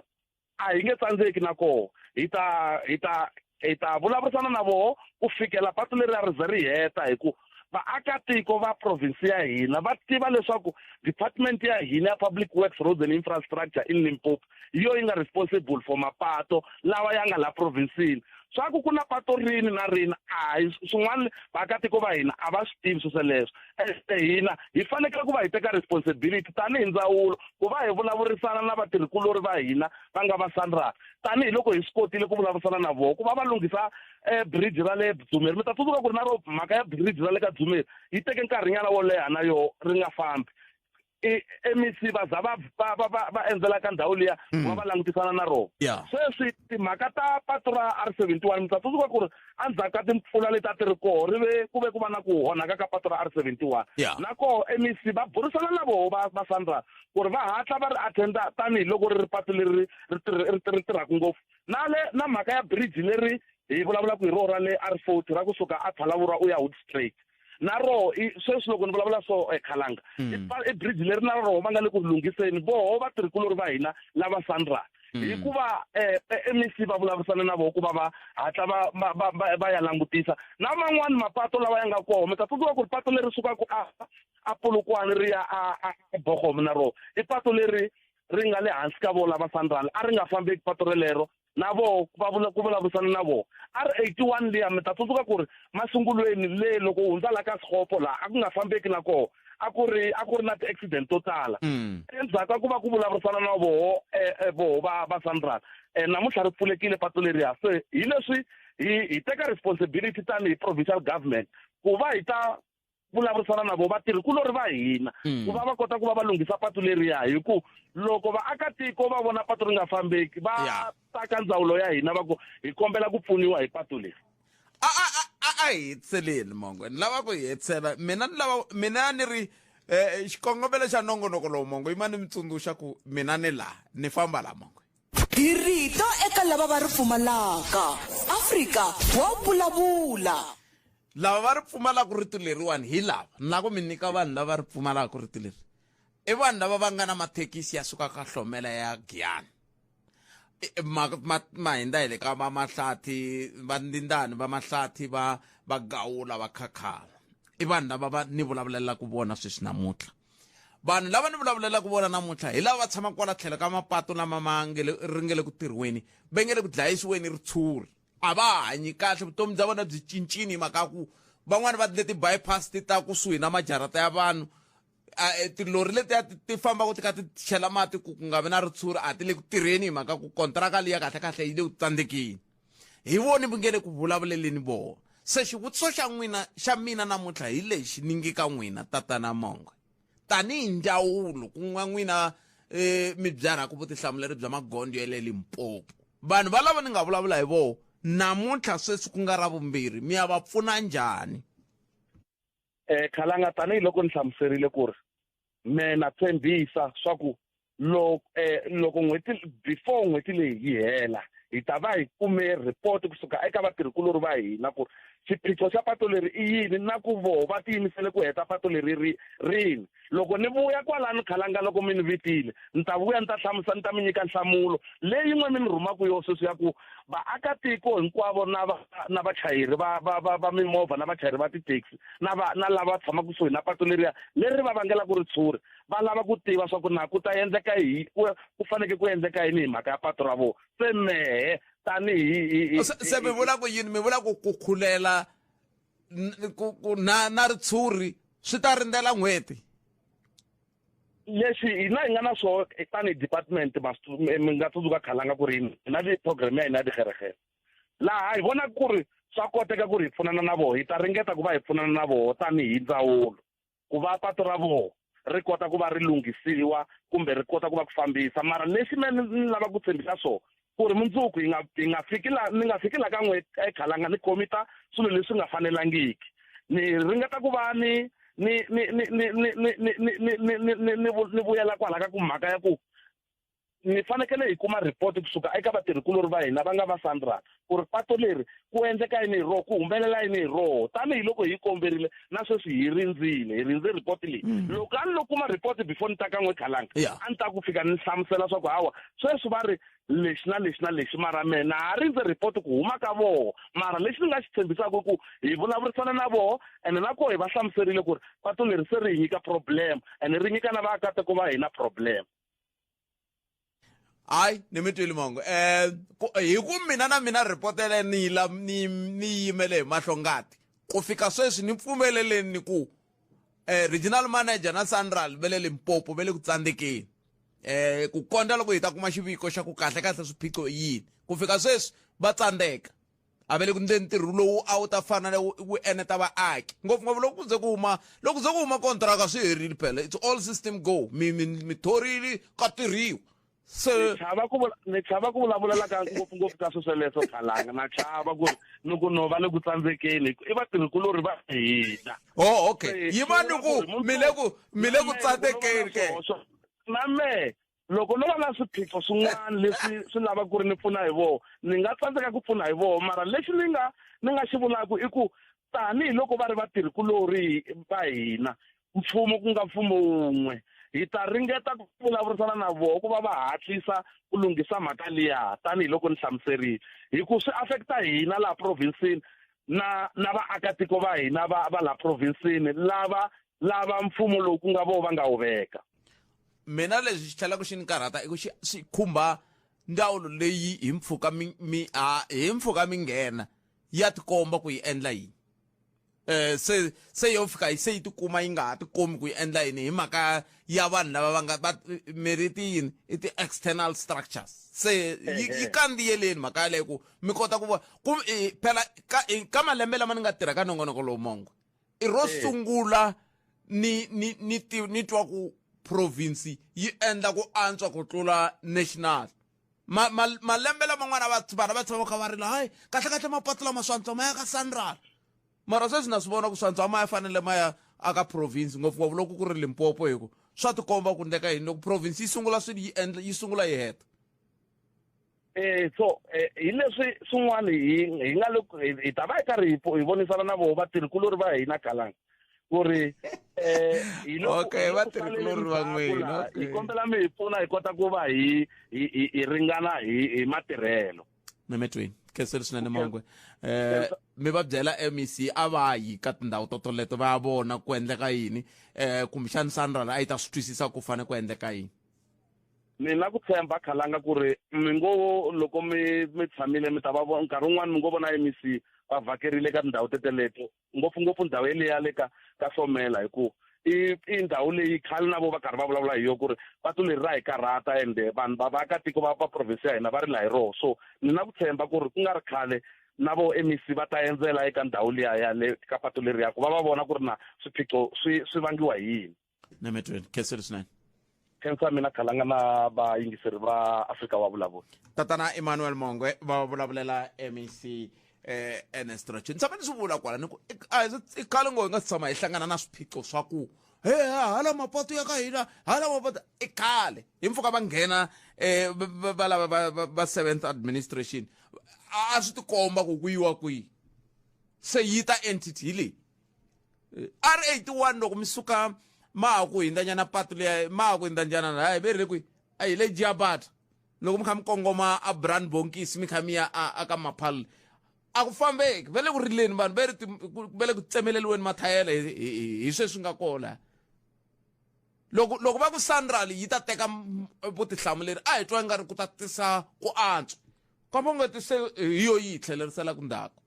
a hi nge tsandzeki na koho hi ta hi ta hi ta vulavurisana na voho ku fikela patu leri a ri ze ri heta hi ku vaakatiko va province ya hina va tiva leswaku department ya hina ya public works roads and infrastructure in Limpopo hi yo yi nga responsible for mapato lawa ya nga la provinsini swa ku ku na pato rini na rini a hi swin'wana vaakatiko va hina a va swi tivi swo sweleswo ene hina hi fanekele ku va hi teka responsibility tanihi ndzawulo ku va hi vulavurisana na vatirhikulori va hina va nga va SANRAL tanihiloko hi swi kotile ku vulavurisana na vona ku va va lunghisa um bridge ra le Dzumeri mi ta tsundzuka ku ri na ro mhaka ya bridge ra le ka Dzumeri yi teke nkarhinyana wo leha na yoho ri nga fambi i MEC va za va va va va va endzela ka ndhawu liya ku va va langutisana na rona Yeah. sweswi timhaka ta patu ra R71 mi ta tsundzuka ku ri endzhaku ka timpfula leti a ti ri koho ri ve ku ve ku va na ku onhaka ka patu ra R71 Yeah. na koho MEC va burisana na voho va va SANRAL ku ri va hatla va ri attenda tanihiloko ri ri patu leri ri ri ri ri tirhaka ngopfu na le na mhaka ya bridge leri hi vulavulaka hi rona ra le R40 ra kusuka a Phalaborwa u ya Hoedspruit na roho i sweswi loko ni vulavula so ekhalanga i bridge leri na roho va nga le ku lunghiseni voho vatirhikulori va hina lava SANRAL hikuva MEC va vulavurisana na voho ku va va hatla va va va va va ya langutisa na man'wani mapato lawa ya nga koho mi ta tsundzuka ku ri pato leri sukaka a a Polokwane ri ya a a Bochum na roho i pato leri ri nga le hansi ka vo lava SANRAL a ri nga fambeki pato relero na voho va vula ku vulavurisana na voho R81 liya mi ta tsundzuka ku ri masungulweni le loko u hundza la ka Sixopo laha a ku nga fambeki na koho a ku ri a ku ri na ti-accident to tala endzhaku ka ku va ku vulavurisana na voho voho va va SANRAL namuntlha ri pfulekile patu leriya se hi leswi hi hi teka responsibility tanihi provincial government ku va hi ta vulavurisana na vo vatirhikulori va hina ku va va kota ku va va lunghisa patu leriya hi ku loko vaakatiko va vona patu ri nga fambeki va ta ka ndzawulo ya hina va ku hi kombela ku pfuniwa hi patu leri a a a a a hi hetiseleni mongo ni lava ku hi hetisela mina ni lava mina ni ri eh, xikongomelo xa nongonoko lowu mongo yima ni mi tsundzuxa ku mina ni laha ni famba laha mongo Hi rito eka lava va ri pfumalaka. Afrika wa vulavula. Lava va ri pfumalaka rito leriwani hi lava. Ni lava ku mi nyika vanhu lava ri pfumalaka rito leri. I vanhu lava va nga na mathekisi ya sukaka Hlomela ya Giyani. Ma, ma, ma hindza hi le ka va Mahlathi, va Ndindani, va Mahlathi, va va Gawula, va Khakhala. I vanhu lava va ni vulavulelaka vona sweswi namuntlha. Vanhu lava ni vulavulelaka vona namuntlha hi lava va tshamaka kwala tlhelo ka mapato lama ma nge le, ri nge le ku tirhiweni, va nge le ku dlayisiweni ritshuri. A va ha hanyi kahle, vutomi bya vona byi cincile hi mhaka ya ku van'wani va endle ti-bypass ti ta kusuhi na majarata ya vanhu. Tilori letiya ti fambaka ti kha ti chela mati ku ku nga vi na ritshuri a ti le ku tirheni hi mhaka ku kontraka liya kahlekahle yi le ku tsandzekeni. Hi voni vi nge le ku vulavuleleni voho. Se xivutiso xa n'wina xa mina namuntlha hi lexi ni nge ka n'wina tatana Mongwe. Tanihi ndzawulo ku nga n'wina mi byarhaka vutihlamuleri bya magondzo ya le Limpopo, vanhu valava ni nga vulavula hi voho namuntlha sweswi ku nga Ravumbirhi mi ya va pfuna njhani? Khalanga tanihiloko ni hlamuserile ku ri me na tshembisa swa ku loko loko n'hweti before n'hweti leyi yi hela hi ta va hi kume report kusuka eka vatirhikulori va hina ku ri Xiphiqo xa pato leri i yini na ku voho va tiyimisele ku heta pato leri ri rini. Loko ni vuya kwalano Khalanga loko mi ni vitile, ni ta vuya ni ta hlamusela ni ta mi nyika nhlamulo leyi n'we mi ni rhumaka yo sweswi ya ku vaakatiko hinkwavo na va na vachayeri va va va va mimovha na vachayeri va ti-taxi na va na lava tshamaka kusuhi na pato leriya leri va vangelaka ritshuri va lava ku tiva swa ku na ku ta endleka hi ku ku faneke ku endleka yini hi mhaka ya pato ra vona. Se mehe tanihi se mi vula ku yini mi vula ku ku khulela ku ku na na ritshuri swi ta rindzela n'hweti leswi hina hi nga na swona tanihi department mi nga tsundzuka khalanga ku ri hi na ti-program ya hina ya tigeregere laha hi vonaka ku ri swa koteka ku ri hi pfunana na vona hi ta ringeta ku va hi pfunana na vona tanihi ndzawulo ku va patu ra vona ri kota ku va ri lunghisiwa kumbe ri kota ku va ku fambisa mara lexi me ni lava ku tshembisa swona ku ri mundzuku hi nga hi nga fiki la ni nga fiki la ka n'we ekhalanga ni khomita swilo leswi nga fanelangiki ni ringeta ku va ni ni ni ni ni ni ni ni ni ni ni ni ni ni ni vuyela kwala ka ku mhaka ya ku ni fanekele hi kuma report kusuka eka vatirhikulori va hina va nga va SANRAL ku ri pato leri ku endleka yini hi roho ku humelela yini hi roho tanihiloko hi komberile na sweswi hi rindzile hi rindze report leyi mm. loko a ni lo kuma report before ni ta ka n'we khalanga a ni ta ku fika ni hlamusela swa ku hawa sweswi va ri lexi na lexi na lexi mara me na ha rindze report ku huma ka voho mara lexi ni nga xi tshembisaka ku hi vulavurisana na voho ene na koho hi va hlamuserile ku ri pato leri se ri hi nyika problem ene ri nyika na vaakatiko va hina problem hayi ni mi twile mongo eh hi ku mina na mina ripotele ni la ni ni yimele hi mahlo ngati ku fika sweswi ni pfumeleleni ni ku eh regional manager na Sanral ve le Limpopo ve le ku tsandzekeni eh ku kondza loko hi ta kuma xiviko xa ku kahle kahle swiphiqo i yini ku fika sweswi va tsandzeka a va le ku ndleni ntirho lowu a wu ta fanele wu eneta vaaki ngopfungopfu loko ku ze ku huma loko ze ku huma kontraka swi herile phela it's all system go mi mi mi thorile ka tirhiwa se chava ku ni chava ku vulavulela ka ngopfungopfu ka sweswo leswo khalanga na chava ku ri ni ku no va le ku tsandzekeni i vatirhikulorhi va hina oh okay yi va ni ku mi le ku mi le ku tsandzekeni ke na mehe loko no va na swiphiqo swin'wana leswi swi lavaka ku ri ni pfuna hi vona ni nga tsandzeka ku pfuna hi vona mara lexi ni nga ni nga xi vulaka i ku tanihiloko va ri vatirhikulorhi va hina mfumo ku nga mfumo wun'we hi ta ringeta ku vulavurisana na vona ku va va hatlisa ku lunghisa mhaka liya tanihiloko ni hlamuserile hi ku swi affecta hina laha provinsini na na vaakatiko va hina va va laha provinsini lava lava mfumo lowu ku nga vona va nga wu veka mina leswi xi tlhelaka xi ni karhata i ku xi swi khumba ndzawulo leyi hi mpfhuka mi mi a hi mpfhuka mi nghena ya tikomba ku yi endla yini eh se se yo fika se yi tikuma yi nga ha tikomi ku yi endla yini hi mhaka ya vanhu lava va nga va mi ri ti yini i ti-external structures se yi yi kandziyeleni mhaka yaleyo ku mi kota ku vona ku phela ka ka malembe lama ni nga tirha ka nongonoko lowu mongo i ro eh. sungula ni ni ni ni twa ku province yi endla ku antswa ku tlula national ma, ma, malembe laman'wana vanhu va tshama va kha va rila hayi kahle kahle mapatu lama swantswa ma ya ka sanral mara sweswi na swi vona ku swantswa ma ya fanele ma ya aka province ngopfungopfu loko ku ri limpopo hi ku swa tikomba ku ndleka yini loko province yi sungula swilo yi endla yi sungula yi heta Eh so eh, hi leswi swin'wana hi hi nga le hi ta va hi karhi hi vonisana na voho vatirhikulori va hina kalanga ku ri eh hi loko okay vatirhikulori va n'wina hi kombela mi hi pfuna hi kota ku va hi hi ringana hi hi matirhelo nametweni khenseli swinene mongwe eh mi va byela MEC a va yi ka tindhawu to toleto va ya vona ku endleka yini eh kumbexani Sandra a yi ta swi twisisa ku fane ku endleka yini Ni na ku tshemba Khalanga ku ri mi ngo loko mi mi tshamile mi ta va nkarhi wun'wana mi ngo vona MEC va vhakerile eka tindhawu teteleto ngopfungopfu ndhawu yeliya le ka ka Hlomela hi ku i i ndhawu leyi khale na vo va karhi va vulavula hi yo ku ri patu leri ra hi karhata ende vanhu va vaakatiko va va province ya hina va rila hi roho so ni na ku tshemba ku ri ku nga ri khale na vo MEC va ta endzela eka ndhawu liya ya le ka patu leriya ku va va vona ku ri na swiphiqo swi swi vangiwa hi yini nemetweni khenseli swinene khensa mina khalanga na vayingiseri va afrika wa vulavula tatana emmanuel mongwe va vulavulela mec eh, ernest racho ni tshama ni swi vula kwala ni ku i khale ngo hi nga si tshama hi hlangana na swiphiqo swa ku he hala mapato ya ka hina hala mapato i khale hi mpfhuka va nghena um va lava va seventh administration a swi tikomba ku ku yiwa kwihi Se yi ta entity hi leyi R81 loko mi suka ma ha ku hindzanyana patu liya ma ha ku hindzanyana hayi ve ri le kwihi a hi le Giabata loko mi kha mi kongoma a Brand Bonkisi mi kha mi ya a ka Maphal a ku fambeki va le ku rileni vanhu va ri va le ku tsemeleliweni mathayela hi sweswi nga kona loko loko va ku Sanral yi ta teka vutihlamuleri a hi twa nga ri ku ta tisa ku antswa kambe u nga tise hi yo yi hi tlheleriselaka ndzhaku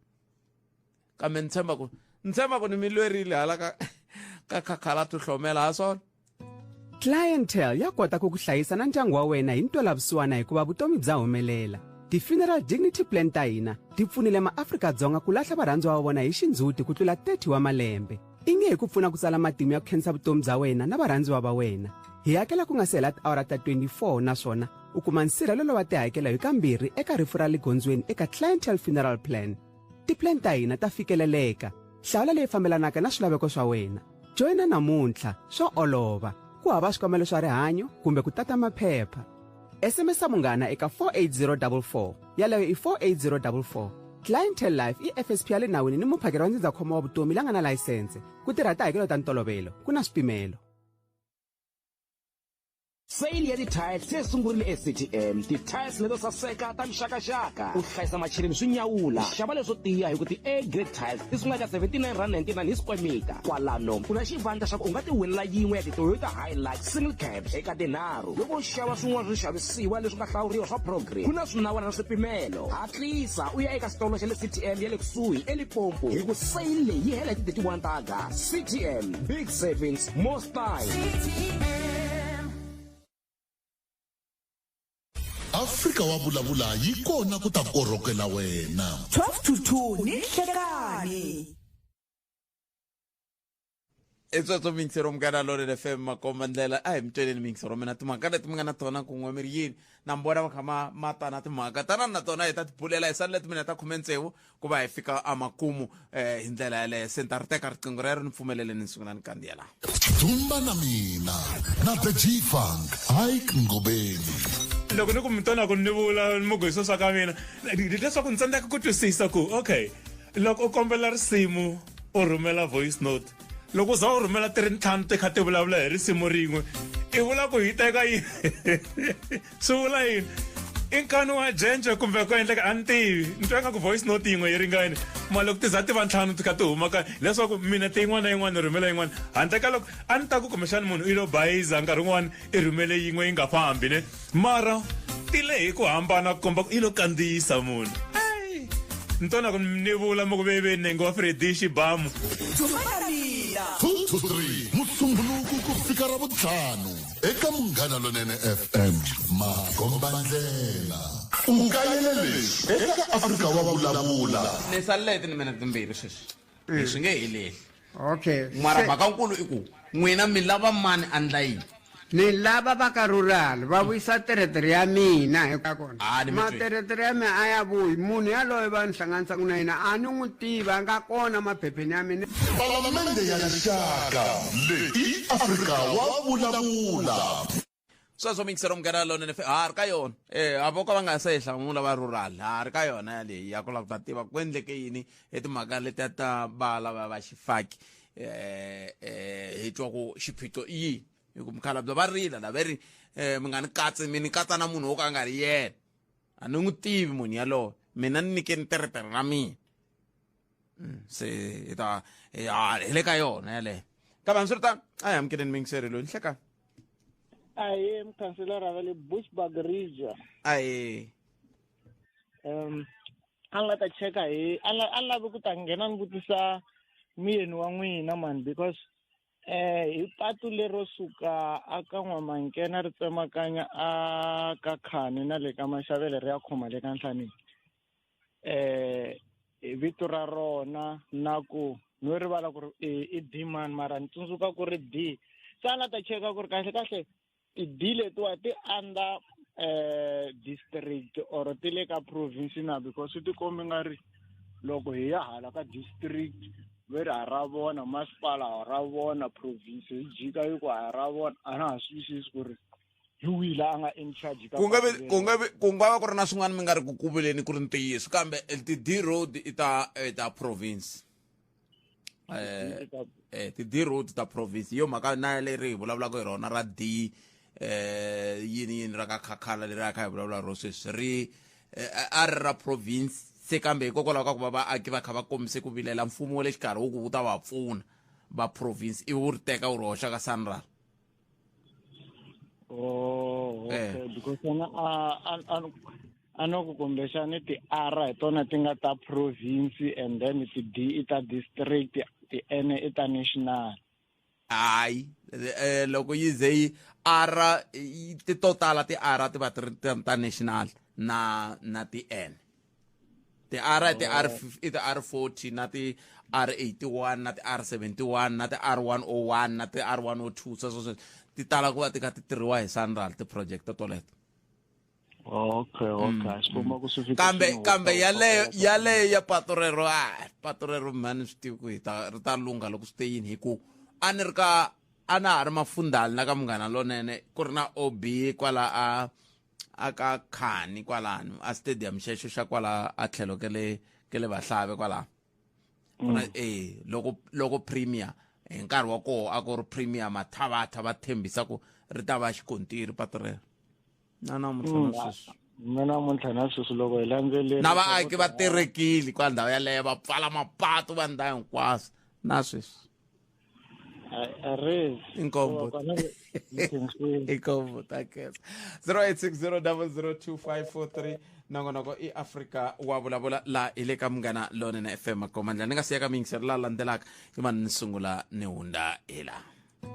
kambe ni tshemba ku ni tshemba ku ni mi lwerile hala ka ka khakhala tihlomela ha swona. Clientele ya kota ku ku hlayisa na ndyangu wa wena hi ntwelavusiwana hikuva vutomi bya humelela. Ti-Funeral Dignity Plan ta hina ti pfunile maAfrika-Dzonga ku lahla varhandziwa va vona hi xindzhuti ku tlula 30 wa malembe. I nge hi ku pfuna ku tsala matimu ya ku khensa vutomi bya wena na varhandziwa va wena. Hi hakela ku nga si hela tiawara ta 24 naswona u kuma nsirhelelo wa tihakelo hi kambirhi eka rifu ra le gondzweni eka Clientele Funeral Plan. Tiplan ta hina ta fikeleleka. Hlawula leyi fambelanaka na swilaveko swa wena. Joyina namuntlha, swa olova. Ku hava swikombelo swa rihanyo kumbe ku tata maphepha. SMS munghana eka 48044. Yaleyo i 48044. Clientele Life i FSP ya le nawini ni muphakeri wa ndzindzakhombo wa vutomi la nga na layisense. Ku tirha tihakelo ta ntolovelo, ku na swipimelo. Sale ya ti-tiles se sungurile eCTM. Ti-tiles leto saseka ta mixakaxaka. Ku hlayisa macheleni swi nyawula. Xava leswo tiya hi ku ti-A grade tiles ti sungula eka R79.99 hi square meter. Kwalano ku na xivandla xa ku u nga ti winela yin'we ya ti-Toyota Hilux single cab eka tinharhu loko u xava swin'wana swo xavisiwa leswi nga hlawuriwa swa Progre. Ku na swinawana na swipimelo. Hatlisa u ya eka xitolo xa le CTM ya le kusuhi eLimpopo hi ku sale leyi yi hela hi ti 31 ta August. CTM, big savings, more style. Afrika wa vulavula yi kona ku ta korhokela wena. 12 to 2 ni nhlekani. I sweswo miyingisero munghana lonene fm makomba ndlela a hi mi tweleni miyingisero mina timhaka leti mi nga na tona kun'we mi ri yini na mi vona va kha ma ma ta na timhaka tanani na tona hi ta ti bulela hi sali leti mina ta khume tsevu ku va hi fika emakumu eh, hi ndlela yaleyo se ni ta ri teka riqingho rero ni pfumeleleni ni sungula ni kandziyela Dzumba na mina na the G Funk Ike Ngobeni. Loko ni ku mi tona ku ni vula mi ku hi swo swa ka mina leswaku ni tsandzeka ku twisisa ku okay loko u kombela risimu u rhumela voice note loko u za u rhumela ti ri ntlhanu ti kha ti vulavula hi risimu rin'we i vula ku hi teka yini swi vula yini i nkani wa jence kumbe ku endleka a ni tivi ni twa nga ku voice note yin'we yi ringani ma loko ti za ti va ntlhanu ti kha ti huma ka leswaku minete yin'wana na yin'wana ni rhumela yin'wana handle ka loko a ni ta ku kumbexani munhu i lo bayiza nkarhi wun'wana i rhumele yin'we yi nga fambi ne mara ti le hi ku hambana ku komba ku i lo kandziyisa munhu ni tona ku ni vula mi ku veve nenge wa fredi xibamu 2 to 3 musumbhunuku ku fika ra vuntlhanu eka munghana lonene fm makombandlela u kayele leswi eka afrika wa vulavula ni salele ni mina timbirhi sweswi swi nge heleli Okay. Mara mhaka nkulu i ku n'wina mi lava mani a ndla yini? Ni lava va ka rural va vuyisa teretere ya mina hi ka kona. Ah, ni mi twi. Materetere ya mina a ya vuyi. Munhu yaloye va ni hlanganisaka na yena a ni n'wi tivi a nga kona maphepheni ya mina. Palamende ya Rixaka leyi i Afrika wa vulavula. Sweswo miyingiselo munghana lonene fe ha ri ka yona eh a vo ka va nga se hlamula va rural ha ri ka yona yaleyi ya ku lava ku ta tiva ku endleke yini hi timhaka letiya ta va lava va xifaki eh eh hi twa ku xiphiqo i yini hi ku mukhalabye va rila la va ri eh mi nga ni katsi mi ni katsa na munhu wo ka a nga ri yena a ni n'wi tivi munhu yaloye mina ni nyikeni teretere ra mina se hi ta hi le ka yona yaleyo kambe hambiswiritano a hi amukeleni miyingiseri loyi nhlekani Ahee mukhanselara va le Bushbuck Ridge. Ahee. Um a nga ta cheka hi a a lavi ku ta nghena ni vutisa muyeni wa n'wina man because eh hi patu lero suka a ka N'wamankena ri tsemakanya a ka Khani na le ka Maxavele ri ya khoma le ka Nhlaneni. Eh hi vito ra rona na ku no rivala ku ri i D mani mara ni tsundzuka ku ri D se a la ta cheka ku ri kahle kahle ti-D letiwa ti under eh district or ti le ka province na because swi tikombi nga ri loko hi ya hala ka district ve ri ha ra vona masipala ha ra vona province yi jika yi ku ha ra vona a na ha swi twisisi ku ri hi wihi la a nga in charge ka Ku nga vi patu ku lero. nga vi ku nga va ku ri na swin'wana mi nga ri ku kuveleni ku ri ntiyiso kambe ti D road i ta i ta province. Ti D Ti D road ta province yo mhaka na leri hi vulavulaka hi rona ra D yini yini ra ka Khakhala leri a kha hi vulavula ro sweswi ri a ri ra province se kambe hikokwalaho ka ku va vaaki va kha va kombise ku vilela mfumo wa le xikarhi wu ku wu ta va pfuna va province ivi wu ri teka wu ri hoxa ka SANRAL. Oh, okay. Because yena a a a a no ku kumbexani ti-R hi tona ti nga ta province and then ti-D i ta district ti-N i ta national. Hayi, loko yi ze yi R ti to tala ti-R ti va ti ri ta national na ti-N. Ti-R i ti-R i ti-R40 na ti-R81 na ti-R71 na ti-R101 na ti-R102 sweswo sweswo ti tala ku va ti kha ti tirhiwa hi SANRAL ti-project toleto. Okay, okay. Swi komba ku swi fika Kambe swi kambe huma yaleyo huma. Yaleyo ya patu rero, a patu rero mhani swi tivi ku hi ta ri ta lungha loko swi te yini hi ku a ni ri ka a na ha ri mafundhali na ka Munghana Lonene ku ri na OB kwala a ka Khani kwalano a stadium xexo xa kwala a tlhelo ke le ke le Vahlave kwala kuna loko premier hi nkarhi wa koho a ku ri premier Mathavatha va tshembisa ku ri ta va xikontiri patu rero na namuntlha na sweswi. Na namuntlha na sweswi loko hi landzeleri na vaaki va terekile kwa ndhawu yaleyo va pfala mapatu va ndhawu hinkwaswo na sweswi. A ri Inkombo. Inkombo takes 0860002543 nongonoko i Afrika wa vulavula la hi le ka Munghana Lonene FM komandla ni nga siya ka miyingiseri la landzelaka i mani ni sungula ni hundza hi la.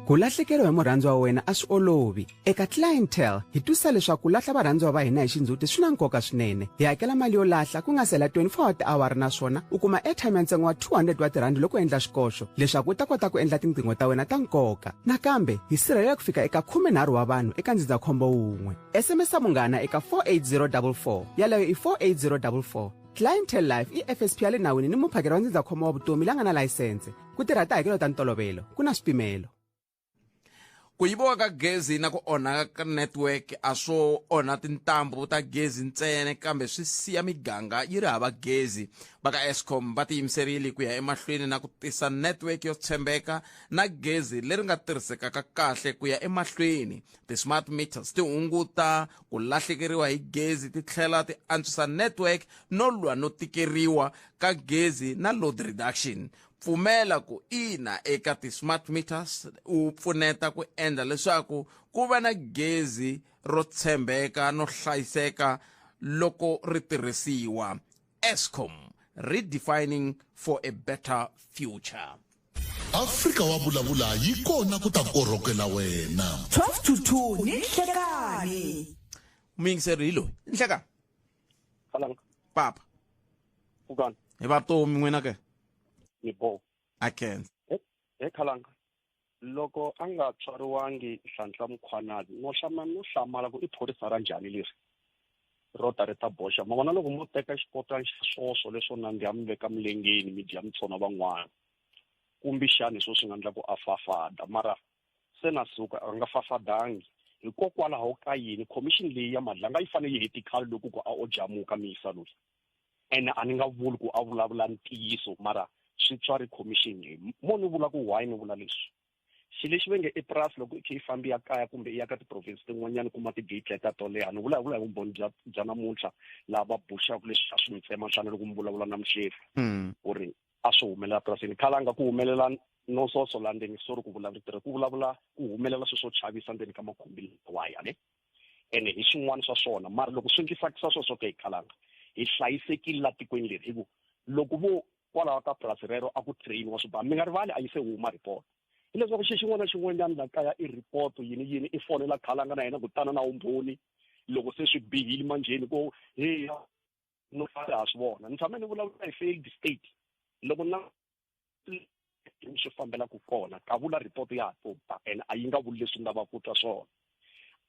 Ku lahlekeriwa hi murhandziwa wa wena a swi olovi. Eka Clientele, hi twisisa leswaku ku lahla varhandziwa va hina hi xindzhuti swi na nkoka swinene. Hi hakela mali yo lahla ku nga si hela 24 wa tiawara naswona u kuma airtime ya ntsengo wa 200 wa tirhandi loko u endla xikoxo leswaku u ta kota ku endla tinqingho ta wena ta nkoka. Nakambe, hi sirhelela ku fika eka 13 wa vanhu eka ndzindzakhombo wun'we. SMS Munghana eka 48044. Yaleyo i 48044. Clientele Life i FSP ya le nawini ni muphakeri wa ndzindzakhombo wa vutomi la nga na layisense. Ku tirha tihakelo ta ntolovelo, ku na swipimelo. Ku yiviwa ka gezi na ku onhaka ka network a swo onha tintambu ta gezi ntsena kambe swi siya miganga yi ri hava gezi. Va ka Eskom va tiyimiserile ku ya emahlweni na ku tisa network yo tshembeka na gezi leri nga tirhisekaka kahle ku ya emahlweni. Ti-smart meters ti hunguta ku lahlekeriwa hi gezi ti tlhela ti antswisa network no lwa no tikeriwa ka gezi na load reduction. Pfumela ku ina eka ti-smart meters u pfuneta ku endla leswaku ku va na gezi ro tshembeka no hlayiseka loko ri tirhisiwa. Eskom, redefining for a better future. Afrika wa vulavula yi kona ku ta korhokela wena. 12 to 2 ni nhlekani. Muyingiseri hi loyi. Nhlekani. Khalanga. Papa. Pfukani. Hi vatomi n'wina ke? Ni bo. A khensa. He Khalanga. Loko a nga tswariwangi Nhlanhla Mkhwanazi, no no hlamala ku i phorisa ra njhani leri ro ta ri ta boxa. Ma vona loko mo teka xipotana xa swoswo leswo nandziha mi veka milengeni mi dya mi tsona van'wana, kumbexani hi swo swi nga endla ku a fafada, mara se na suka a nga fafadangi. Hikokwalaho ka yini commission leyi ya Madlanga yi fanele yi heti khale loko ku a o jamuka miyisa loyi? Ene a ni nga vuli ku a vulavula ntiyiso, mara swi tswari commission leyi. Mo ni vula ku why ni vula leswi? Xilo lexi va nge i purasi loko i kha i fambi ya kaya kumbe i ya ka ti-province tin'wanyani kuma ti-gate letiya to leha. Ni vula hi vula hi vumbhoni bya namuntlha laha va boxaka leswi a swi mi tsema nhlana loko mi vulavula na Mshefu ku ri a swi humelela purasini. Khalanga ku humelela nonsoso laha ndzeni, sorry ku vula rito ku vulavula ku humelela swilo swo chavisa ndzeni ka makhumbi lawaya ne. Ene hi swin'wana swa swona, mara loko swi ndzi tsakisa sweswo ke hi Khalanga, hi hlayisekile la tikweni leri, hi ku loko vo kwalaho ka purasi rero a ku trainiwa swibamu, mi nga rivali a yi se huma report. Hileswaku xi xin'wana na xin'wanyana la kaya i report yini yini, i fonela Khalanga na yena ku tana na vumbhoni loko se swi bihile manjheni ko he no ha swi vona. Ni tshame ni vulavula hi failed state loko na swi fambelaka kona, ka vula report ya ha to ta ene a yi nga vuli leswi ni lavaka ku twa swona.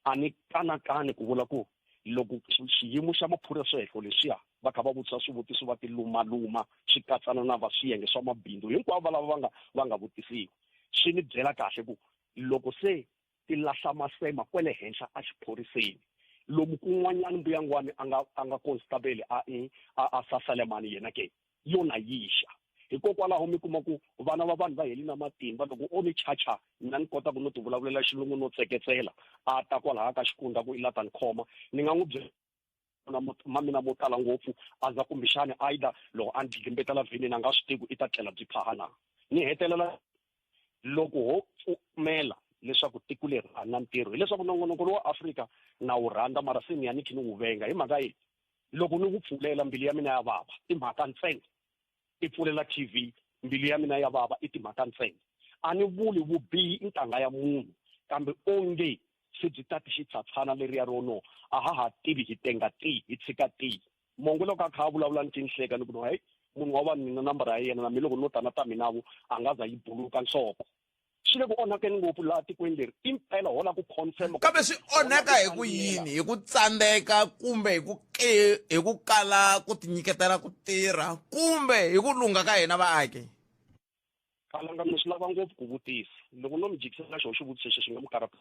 A ni kanakani ku vula ku loko xiyimo xa maphorisa swihehlo leswiya va kha va vutisa swivutiso va ti lumaluma swi katsana na va swiyenge swa mabindzu hinkwavo va lava va nga vutisiwi, swi ni byela kahle ku loko se Ti lahla masema kwele henhla a xiphoriseni. Lomu kun'wanyana mbuyangwani a nga constable a a sasalemani yena ke yona yixa. Hikokwalaho mi kuma ku vana va vanhu va heli na matimba loko o ni chacha mina ni kota ku no ti vulavulela xilungu no tseketsela a ta kwalaha ka xikundza ku i la ta ni khoma ni nga n'wi byela ma mina mo tala ngopfu a za kumbexani either loko a ni dlimbetela vhinini a nga swi tivi ku i ta tlela byi phaha na. Ni hetelela loko ho pfumela leswaku tiko leri a na ntirho hileswaku nongonoko lowa Afrika na wu rhandza mara se ni ya ni khe ni wu venga hi mhaka yini loko ni wu pfulela mbilu ya mina ya vava timhaka ntsena i pfulela TV mbilu ya mina ya vava i timhaka ntsena a ni vuli vubihi i ntangha ya munhu kambe onge se byi tati xitshatshana leriya ro no a ha ha tivi hi tenga tihi hi tshika tihi mongo loko a kha a vulavula ni tinhleka ni ku no heyi munhu wa vanhu mina nambara ya yena na mina loko no tana ta minavo a nga za yi buluka nhloko swi le ku onhakeni ngopfu laha tikweni leri impela ho la ku confirm kambe swi onhaka hi ku yini hi ku tsandzeka kumbe hi ku hi ku kala ku tinyiketela ku tirha kumbe hi ku lungha ka hina vaaki kalanga mi swi lava ngopfu ku vutisa loko no mi jikisela xona xivutiso xexo xi nga mi karhata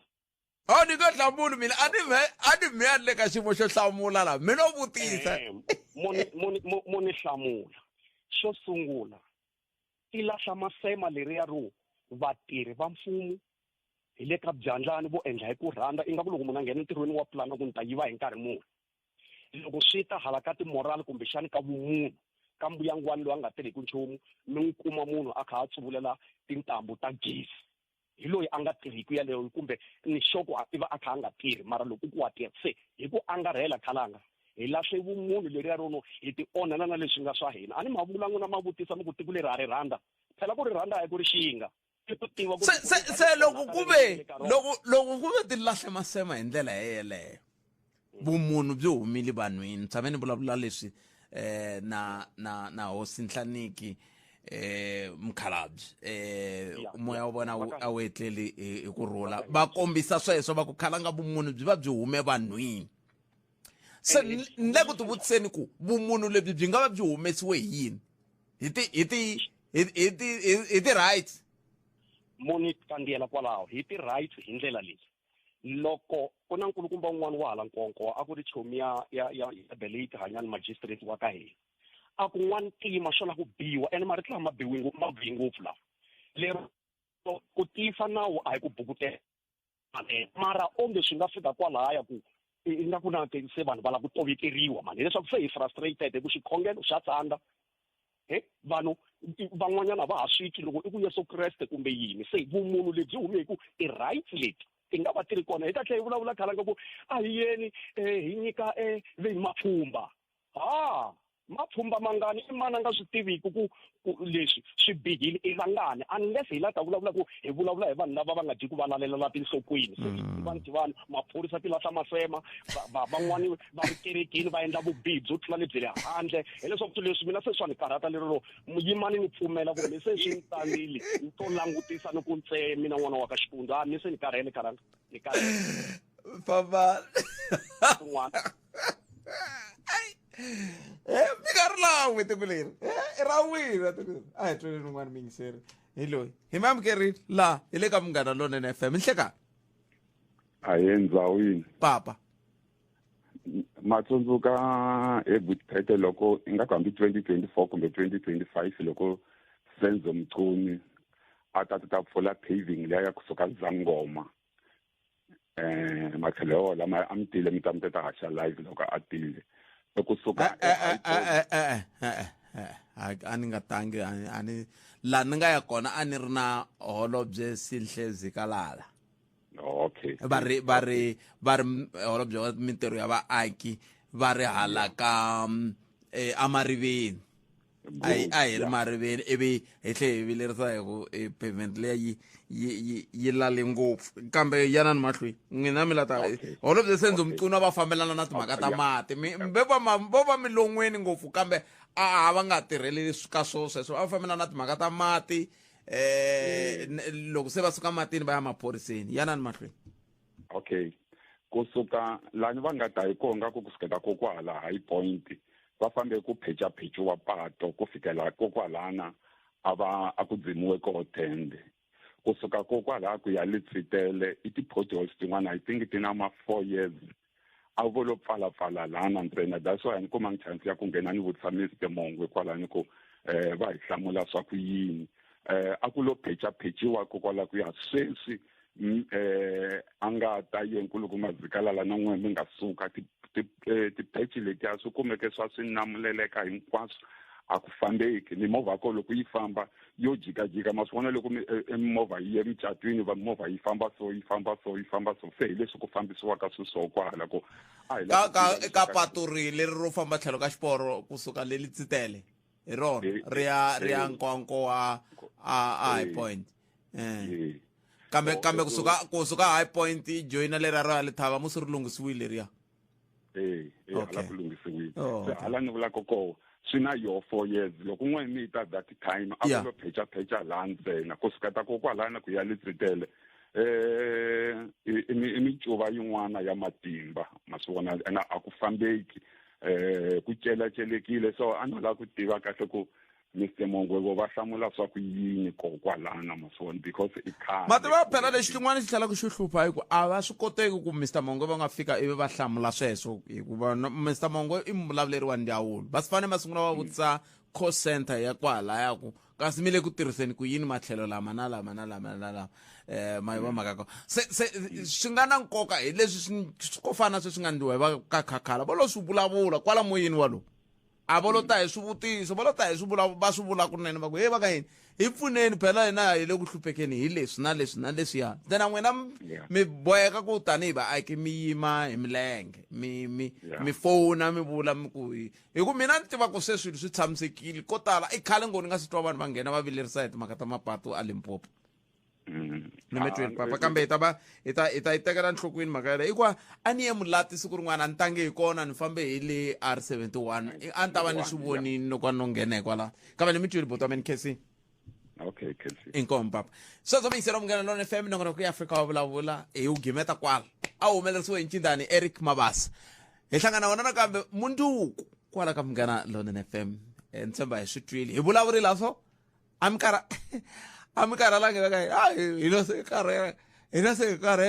o ni nga hlamuli mina a ni me a ni me a ni le ka xiyimo xo hlamula la mi no vutisa mo ni hlamula xo sungula ti lahla masema leriya ro vatirhi va mfumo hi le ka byandlani vo endla hi ku rhandza ingaku loko munhu a nghena entirhweni wa pulana ku ni ta yiva hi nkarhi muni loko swi ta hala ka timoral kumbexani ka vumunhu ka mbuyangwani loyi a nga tirhiki nchumu mi n'wi kuma munhu a kha a tsuvulela tintambu ta gezi hi loyi a nga tirhiki yaleyo kumbe ni xoko i va a kha a nga tirhi mara loko ku wa tirha se hi ku angarhela khalanga hi lahle vumunhu leriya rono hi ti onhana na leswi nga swa hina a ni ma vula n'wina ma vutisa mi ku tiko leri ha ri rhandza phela ku ri rhandza a hi ku ri xinga i ku tiva ku se loko ku ve loko loko ku ve ti lahle masema hi ndlela yeleyo vumunhu byi humile vanhwini tshame ni vulavula leswi eh na na na hosi Nhlaniki eh mukhalabye eh moya wa vona a wu etleli hi ku rhula va kombisa sweswo va ku khalanga vumunhu byi va byi hume vanhwini se ni le ku tivutiseni ku vumunhu lebyi byi nga va byi humesiwe hi yini hi ti hi ti hi ti hi ti rights muni kandziyela kwalaho hi ti rights hi ndlela leyi loko ku na nkulukumba un'wana wa hala nkonko a ku ri chomi ya ya ya the late hanyani magistrate wa ka hina a ku n'wantima swo la ku biwa ene marito lama biwi ngopfu ma bihi ngopfu lawa lero ku tiyisa nawu a hi ku bukutela mara onge swi nga fika kwalaya ku ingaku na se vanhu va lava ku toveteriwa mani hileswaku se hi frustrated hi ku xikhongelo xa tsandza he vanhu van'wanyana va ha swi twi loko i ku Yesu Kreste kumbe yini se vumunhu lebyi hume hi ku ti-rights leti ti nga va ti ri kona hi ta tlhela hi vulavula khalanga ku a hi yeni hi nyika veni mapfhumba ha mapfhumba mangani i mani a nga swi tiviki ku leswi swi bihile i vangani unless hi la ta vulavula ku hi vulavula hi vanhu lava va nga dyi ku va lalela la tinhlokweni se vanhu tivani maphorisa ti lahla masema van'wani va ri kerekeni va endla vubihi byo tlula lebyi le handle hileswaku swilo leswi mina se swa ni karhata lerero yimani ni pfumela ku mi se swi ni tsanile ni to langutisa ni ku ntsee mina n'wana wa ka xikundzu a mi se ni karhele karhanga ni karhele famba swin'wana mi nga ri lan'wi tiko leri i ra wina tiko leri a hi tweleni un'wana miyingiseri hi loyi hi mi amukerile laha hi le ka Munghana Lonene FM nhlekani Ahe ndzawini papa matsundzuka he Boetpete loko ingaku hambi 2024 kumbe 2025 loko Senzo Mchunu a ta ta pfula paving liya ya kusuka Zangoma matlhelo lama a mi tile mi ta mi ta haxa live loko a tile kusuka a ni nga tangi a ni laha ni nga ya kona a ni ri na holobye Sihle Zikalala okay va ri va ri va ri holobye wa mintirho ya vaaki va ri hala ka emariveni a hi ri mariveni ivi hi tlhe hi vilerisa hi ku pavement leya yi yi yi yi lale ngopfu kambe yanani mahlweni n'wina mi la ta holobye Senzo Mchunu va fambelana na timhaka ta mati vo va milon'weni ngopfu kambe a va nga tirheleli ka swo sweswo va fambelana na timhaka ta mati loko se va suka matini va ya maphoriseni yanani mahlweni okay kusuka lani va nga ta hi kona nga ku kusukela kokwala High Point va fambe ku phecapheciwa pato ku fikela kokwalana a va a ku dzimiwe koho tende Kusuka kokwalaha ku ya le Tsitele i ti-potholes tin'wana, I think ti na ma 4 years a vo lo pfalapfala lana ntsena. That's why ni kumangi chance ya ku nghena ni vutisa Mr Mongwe kwalani ku va hi hlamula swa ku yini. A ku lo phecaphechiwa kokwala ku ya sweswi, a nga ta ye nkulukumba Zikalala na n'we mi nga suka tiphechi letiya swi kumeke swa swi namuleleka hinkwaswo, a ku fambeki. Mimovha ya ko loko yi famba yo jikajika, ma swi vona loko mimovha yi ye mucatwini, va mimovha yi famba so, yi famba so, yi famba so. Se hi leswi ku fambisiwaka swiswo kwala ku a hi ka ka ka patu ri leri ro famba tlhelo ka xiporo kusuka le Letsitele, hi rona ri ya Nkonko wa a High Point. Kambe kusuka High Point yi joyina leriya ro ya Lethaba, musi ri lunghisiwile leriya. Eh, hala ku lunghisiwile. Se hala ni vulaka koho swi na yo 4 years loko n'we mi ta that time a ku lo phecapheca laha ntsena kusuka ta kokwalana ku ya Letsitele. I micuva yin'wana ya matimba, ma swi vona, ene a ku fambeki, ku celacelekile. So a no lava ku tiva kahle ku Mr Mongwe va hlamula swa ku yini kokwalana, ma swi vona, because i khale. Mativa phela lexi xin'wana xi tlhelaka xi hlupha hi ku a va swi koteki ku Mr Mongwe va nga fika ivi va hlamula sweswo, hikuva Mr Mongwe i muvulavuleri wa ndzawulo. Va swi fanele va sungula va vutisa call center ya kwalaya ku kasi mi le ku tirhiseni ku yini matlhelo lama na lama na lama na lama. Ma yi va mhaka kona. Se swi nga na nkoka hi leswi swi ko fana na sweswi nga ndliwa hi va ka Khakhala, va lo swi vulavula kwala moyeni walowu, a va lo ta hi swivutiso, va lo ta hi swi vula, va swi vula kunene, va ku he va ka yini, hi pfuneni phela, hina hi le ku hluphekeni hi leswi na leswi na leswiya. Then na n'wina mi boheka ku tanihi vaaki mi yima hi milenge, mi mi fona, mi vula mi ku hi ku mina ni tiva ku se swilo swi tshamisekile ko tala. I khale ngo ni nga swi twa vanhu va nghena va vilerisa hi timhaka ta mapatu a Limpopo. Ni mi twini papa, kambe hi ta va hi ta yi tekela nhlokweni mhaka yaleyo. Hikuva a ni ye Mulati siku rin'wana, a ni tange hi kona, ni fambe hi le R71, a ni ta va ni swi vonini loko a no nghena hikwalaho. Kambe ni mi twile, buti wa mina Khesi. Okay, Khesi. Inkomu papa. Sweswo miyiselo Munghana Lona FM, nongonoko ya Afrika wa vulavula hi wu gimeta kwala. A wu humelerisiwe hi ncindani Eric Mabasa. Hi hlangana wona nakambe munduku kwala ka Munghana Lona FM. Ni tshemba hi swi twile, hi vulavurile so a mi karha, a mi karhalangi va ka hina. Hina se karhele, hina se hi karhele.